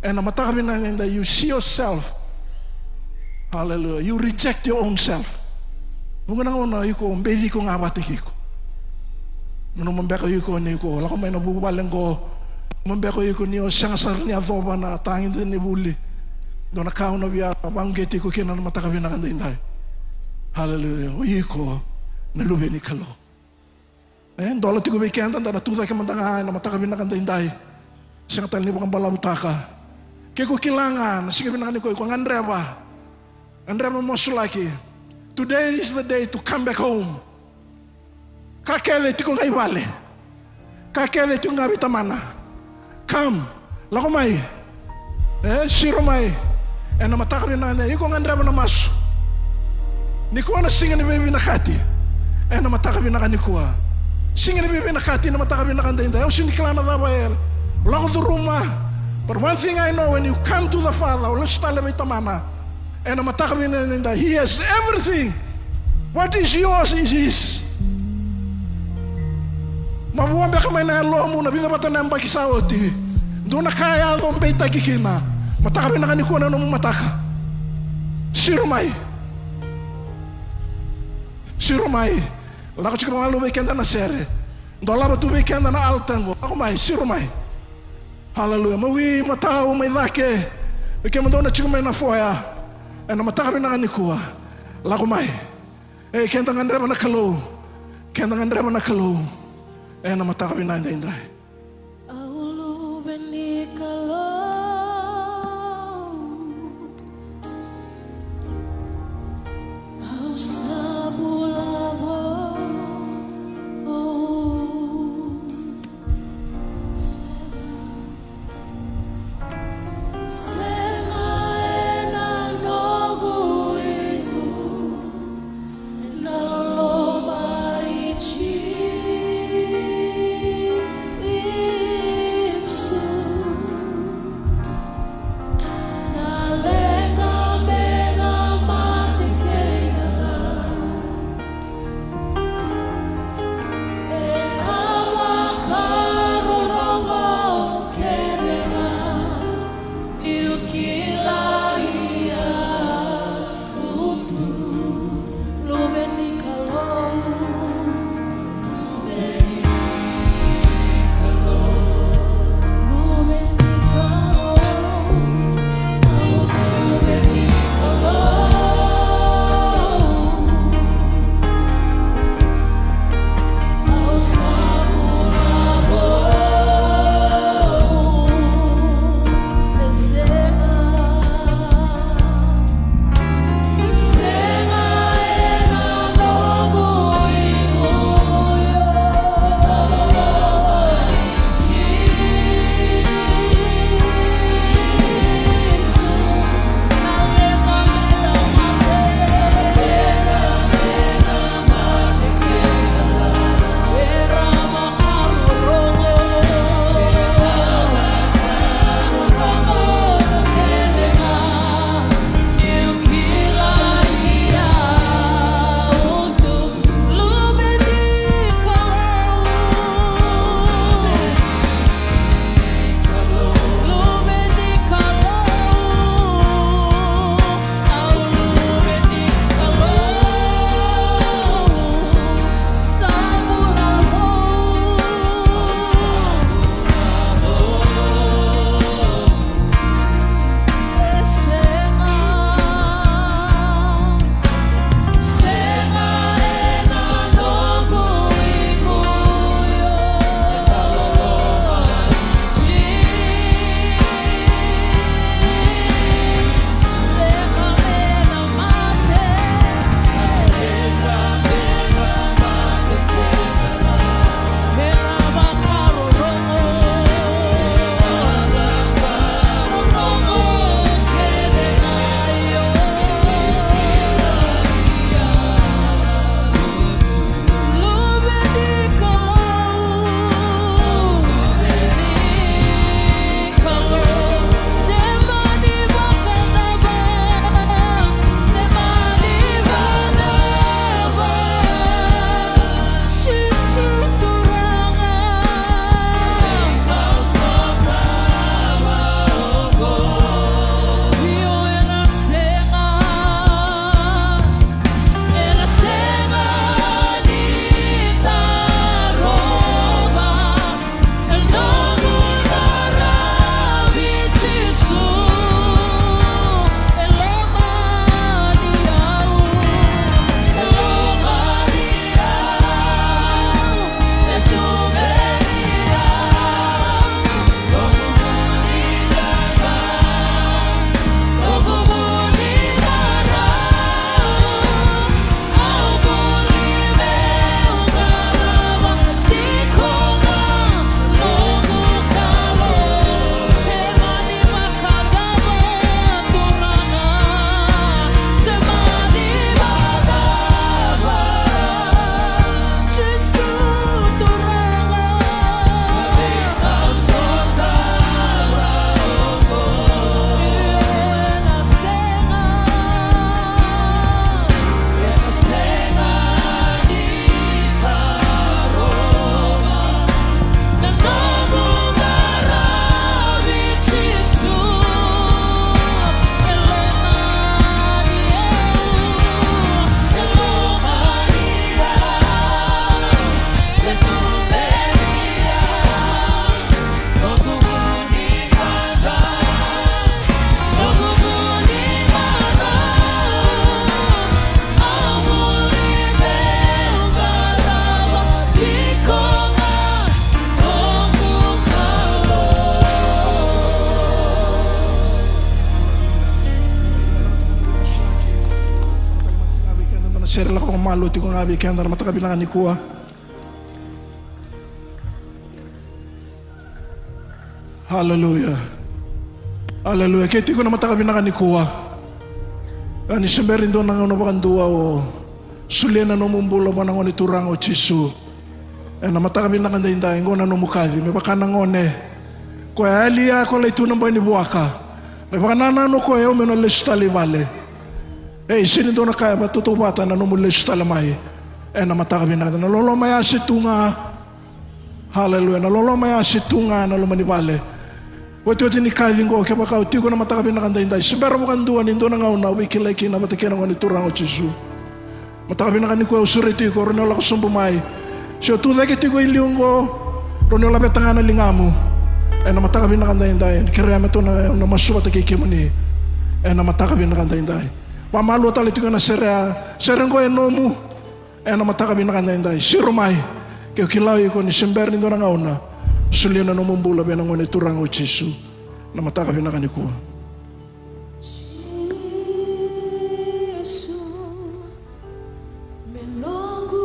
ena mataka vinaka daidai, you see yourself. Haleluya. You reject your own self. Vuqa na gauna iko beci iko ga vata kei iko. Nanuma beka iko ni ko lako mai na vuvale qo. Nanuma beka iko ni o sega sara ni yacova na tagida ni vuli. Dua na ka au na via vauqeti iko kina na mataka vinaka daidai. Haleluya. O iko na luve ni Kalou. E dola tiko vei keda, da na tucake mada ga ena mataka vinaka daidai. Sega tale ni vakabalavutaka. Ke ko kila ga na siga vinaka nikua iko gadreva. Gadreva mo masulaki. Today is the day to come back home. Ka kece tiko ga i vale. Ka kece tiko ga vei tamana. Come, lako mai. E, siro mai. Ena mataka vinaka, iko gadreva na masu. Nikua na siga ni veivinakati. Ena mataka vinaka nikua. Siga ni veivinakati ena mataka vinaka daidai. Au sega ni kila na cava e lako curuma. But one thing I know, when you come to the Father, o lesu tale vei tamana. Ena mataka vinaka daidai, he has everything. What is yours is his. Vavua beka mai na yalomu na vica vata na yabaki sa oti. Dua na ka e yaco beitaki kina. Mataka vinaka nikua na nomu mataka. Siro mai. Siro mai. Lako tiko mai lako vei keda na sere. Dolava tu vei keda na altar qo. Lako mai, siro mai. Haleluya. Mawi, matau, mai cake. Vei kemudou na tiko mai na foyer. Ena mataka vinaka nikua. Lako mai. E, keda gadreva na Kalou. Keda gadreva na Kalou. Ena mataka vinaka edaidai. Au luve ni Kalou. Au sa bula vou. Sega ena noqu igu na loloma i Jisu. Sere lako vakamalua tiko ga vei keda na mataka vinaka nikua. Aleluya. Aleluya. Ke tiko na mataka vinaka nikua, ni se bera ni dua na gauna vakadua o solia na nomu bula vua na Gone Turaga o Jisu. Ena mataka vinaka daidai, qo na nomu kaci. Me vaka na gone ko a yali ya ko lai tu na bai ni vuaka, me vakanananu o koya, au meu na lesu tale i vale. Ei, sega ni dua na ka e vakatautauvata na nomu lesu tale mai. Ena mataka vinaka, na loloma ya se tu ga. Aleluya. Na loloma ya se tu ga na loma ni vale. Otioti ni kaci qo, kevaka o tiko na mataka vinaka daidai, se bera vakadua ni dua na gauna o veikilai kina vata kei na Gone Turaga o Jisu. Mataka vinaka nikua au sureti iko, rawa ni o lako sobu mai. Se o tu cake tiko i liu qo, rawa ni o laveta ga na ligamu. Ena mataka vinaka daidai, kerea me tou na, na masu vata kei kemuni. Ena mataka vinaka daidai. Vamalua tale tiko na sere ya, sere qo e nomu. Ena mataka vinaka daidai, siro mai. Ke o kila o iko ni se bera ni dua na gauna solia na nomu bula vei na Gone Turaga o Jisu. Na mataka vinaka nikua. Jisu, me noqu.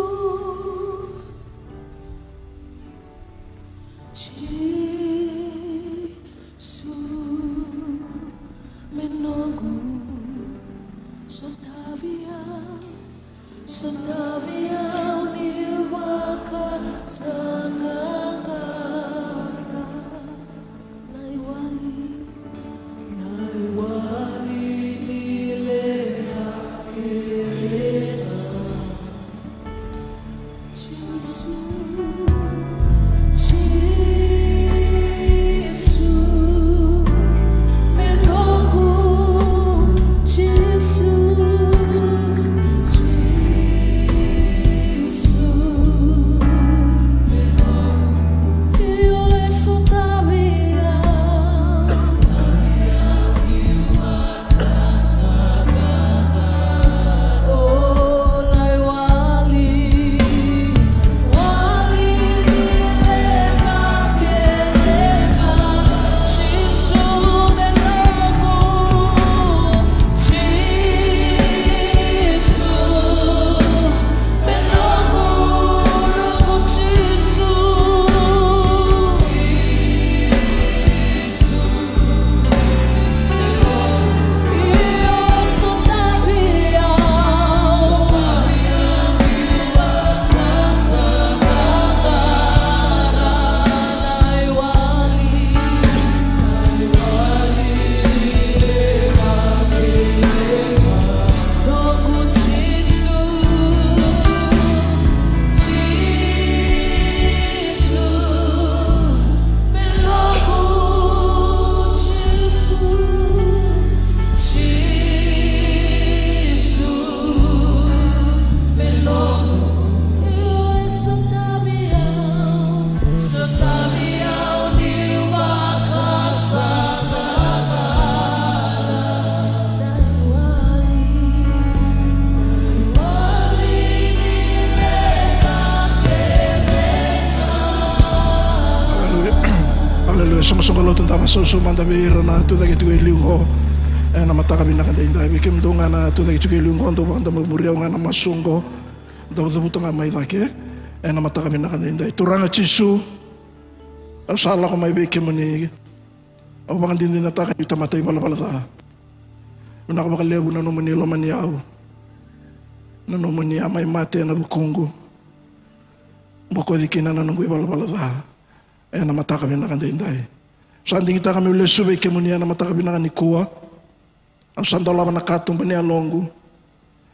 Jisu, me noqu. Sotavi au. Sotavi au ni vakasaqaqara. Na iwali, na iwali ni leqa kece ga. Jisu, Jisu, me noqu. Jisu, Jisu, me noqu. Io, e sotavi au. Aleluya. Aleluya. Soqosoqo lotu, da vakasausau mada vei ira na tucake tiko e liu qo. Ena mataka vinaka daidai, vei kemudou ga na tucake tiko e liu qo, dou vakadamuria au ga na masu qo. Dou cavuta ga mai cake. Ena mataka vinaka daidai. Turaga Jisu, au sa lako mai vei kemuni. Au vakadinadinataka niu tamata ivalavala ca. Vinaka vakalevu na nomuni lomani au. Na nomuni a mai mate ena vukuqu. Bokoci kina na noqu ivalavala ca. Ena mataka vinaka daidai. Sa digitaka meu lesu vei kemuni ena mataka vinaka nikua. Au sa dolava na katuba ni yaloqu.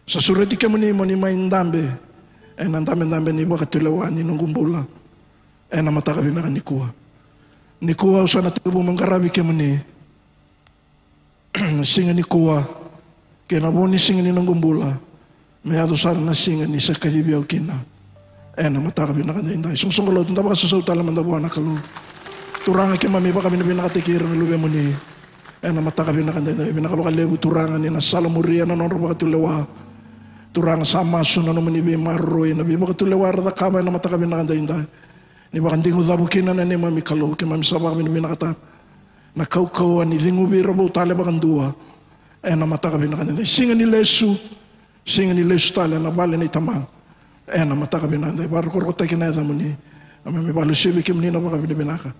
Sa sureti kemuni mo ni mai dabe ena dabedabe ni vakatulewa ni noqu bula. Ena mataka vinaka nikua. Nikua au sa na tekivu meu qaravi kemuni. Siga nikua kei na vo ni siga ni noqu bula, me yaco sara na siga ni sa kacivi au kina. Ena mataka vinaka daidai. Soqosoqo lotu, da vakasausau tale mada vua na Kalou. Turaga, keimami vakavinavinakataki ira na luvemuni. Ena mataka vinaka daidai, vinaka vakalevu Turaga ni na salamuria na nodra vakatulewa. Turaga, sa masu na nomuni veimaroroi, na veivakatulewa era cakava ena mataka vinaka daidai. Ni vakadigu cavu kina na neimami Kalou, keimami sa vakavinavinakataka na kaukauwa ni ceguvi ira vou tale vakadua. Ena mataka vinaka daidai, siga ni lesu, Sega ni lesu tale na vale nei Tamaqu. Ena mataka vinaka edai, vakarokorokotaki na yacamuni. Keimami vakalesuya vei kemuni na vakavinavinaka.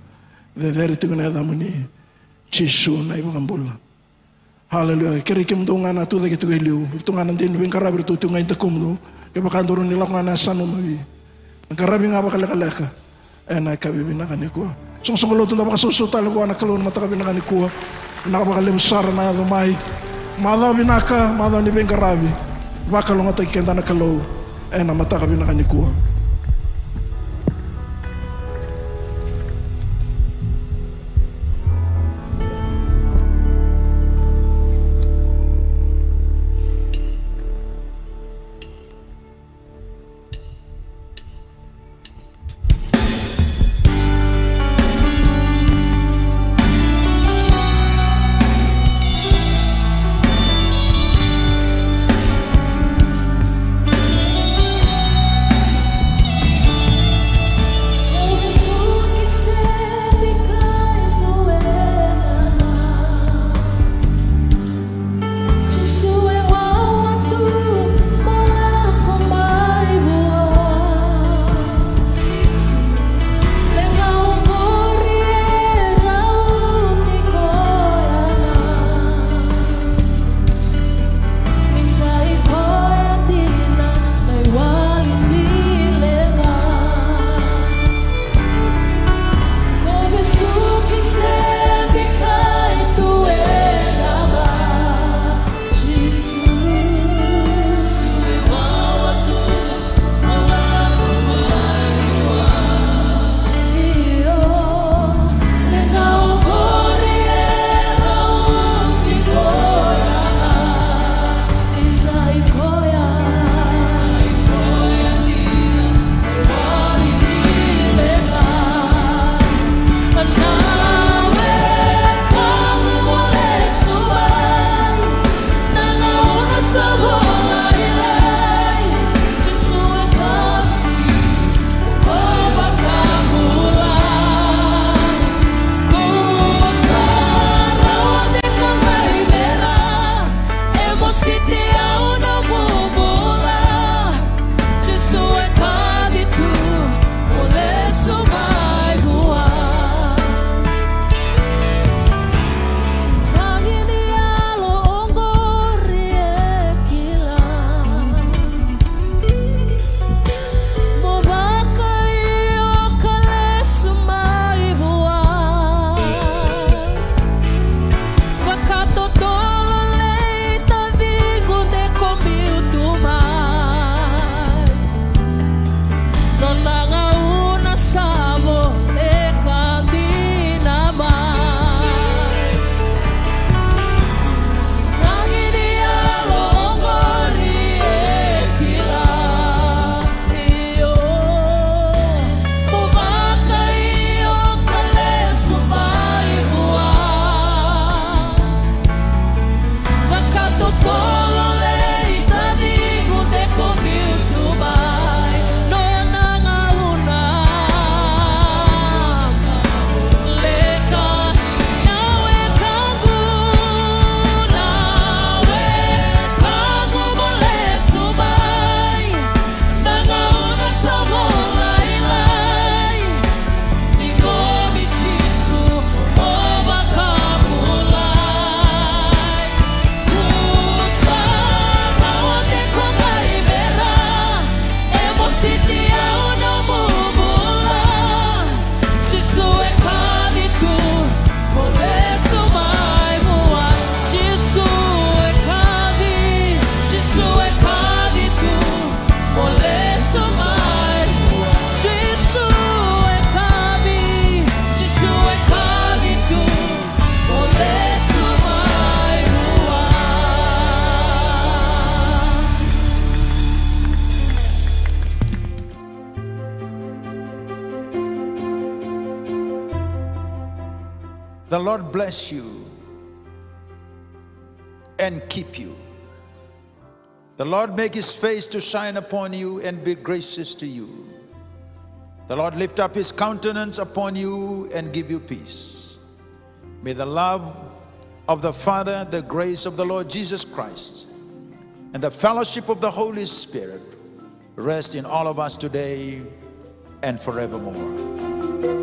Cecere tiko na yacamuni. Jisu na iVakabula. Haleluya. Kerei kemudou ga na tucake tiko e liu, tu ga na dei ni veiqaravi, ratou tu ga i dakumudou. Kevaka dou rawa ni lako ga na yasana mawi, qaravi ga vakalekaleka. Ena yakavi vinaka nikua, soqosoqo lotu, da vakasausau tale vua na Kalou na mataka vinaka nikua. Vinaka vakalevu sara na yaco mai. Macawa vinaka, macawa ni veiqaravi. Vakalougatataki keda na Kalou ena mataka vinaka nikua. The Lord bless you and keep you. The Lord make his face to shine upon you and be gracious to you. The Lord lift up his countenance upon you and give you peace. May the love of the Father, the grace of the Lord Jesus Christ, And the fellowship of the Holy Spirit rest in all of us today and forevermore.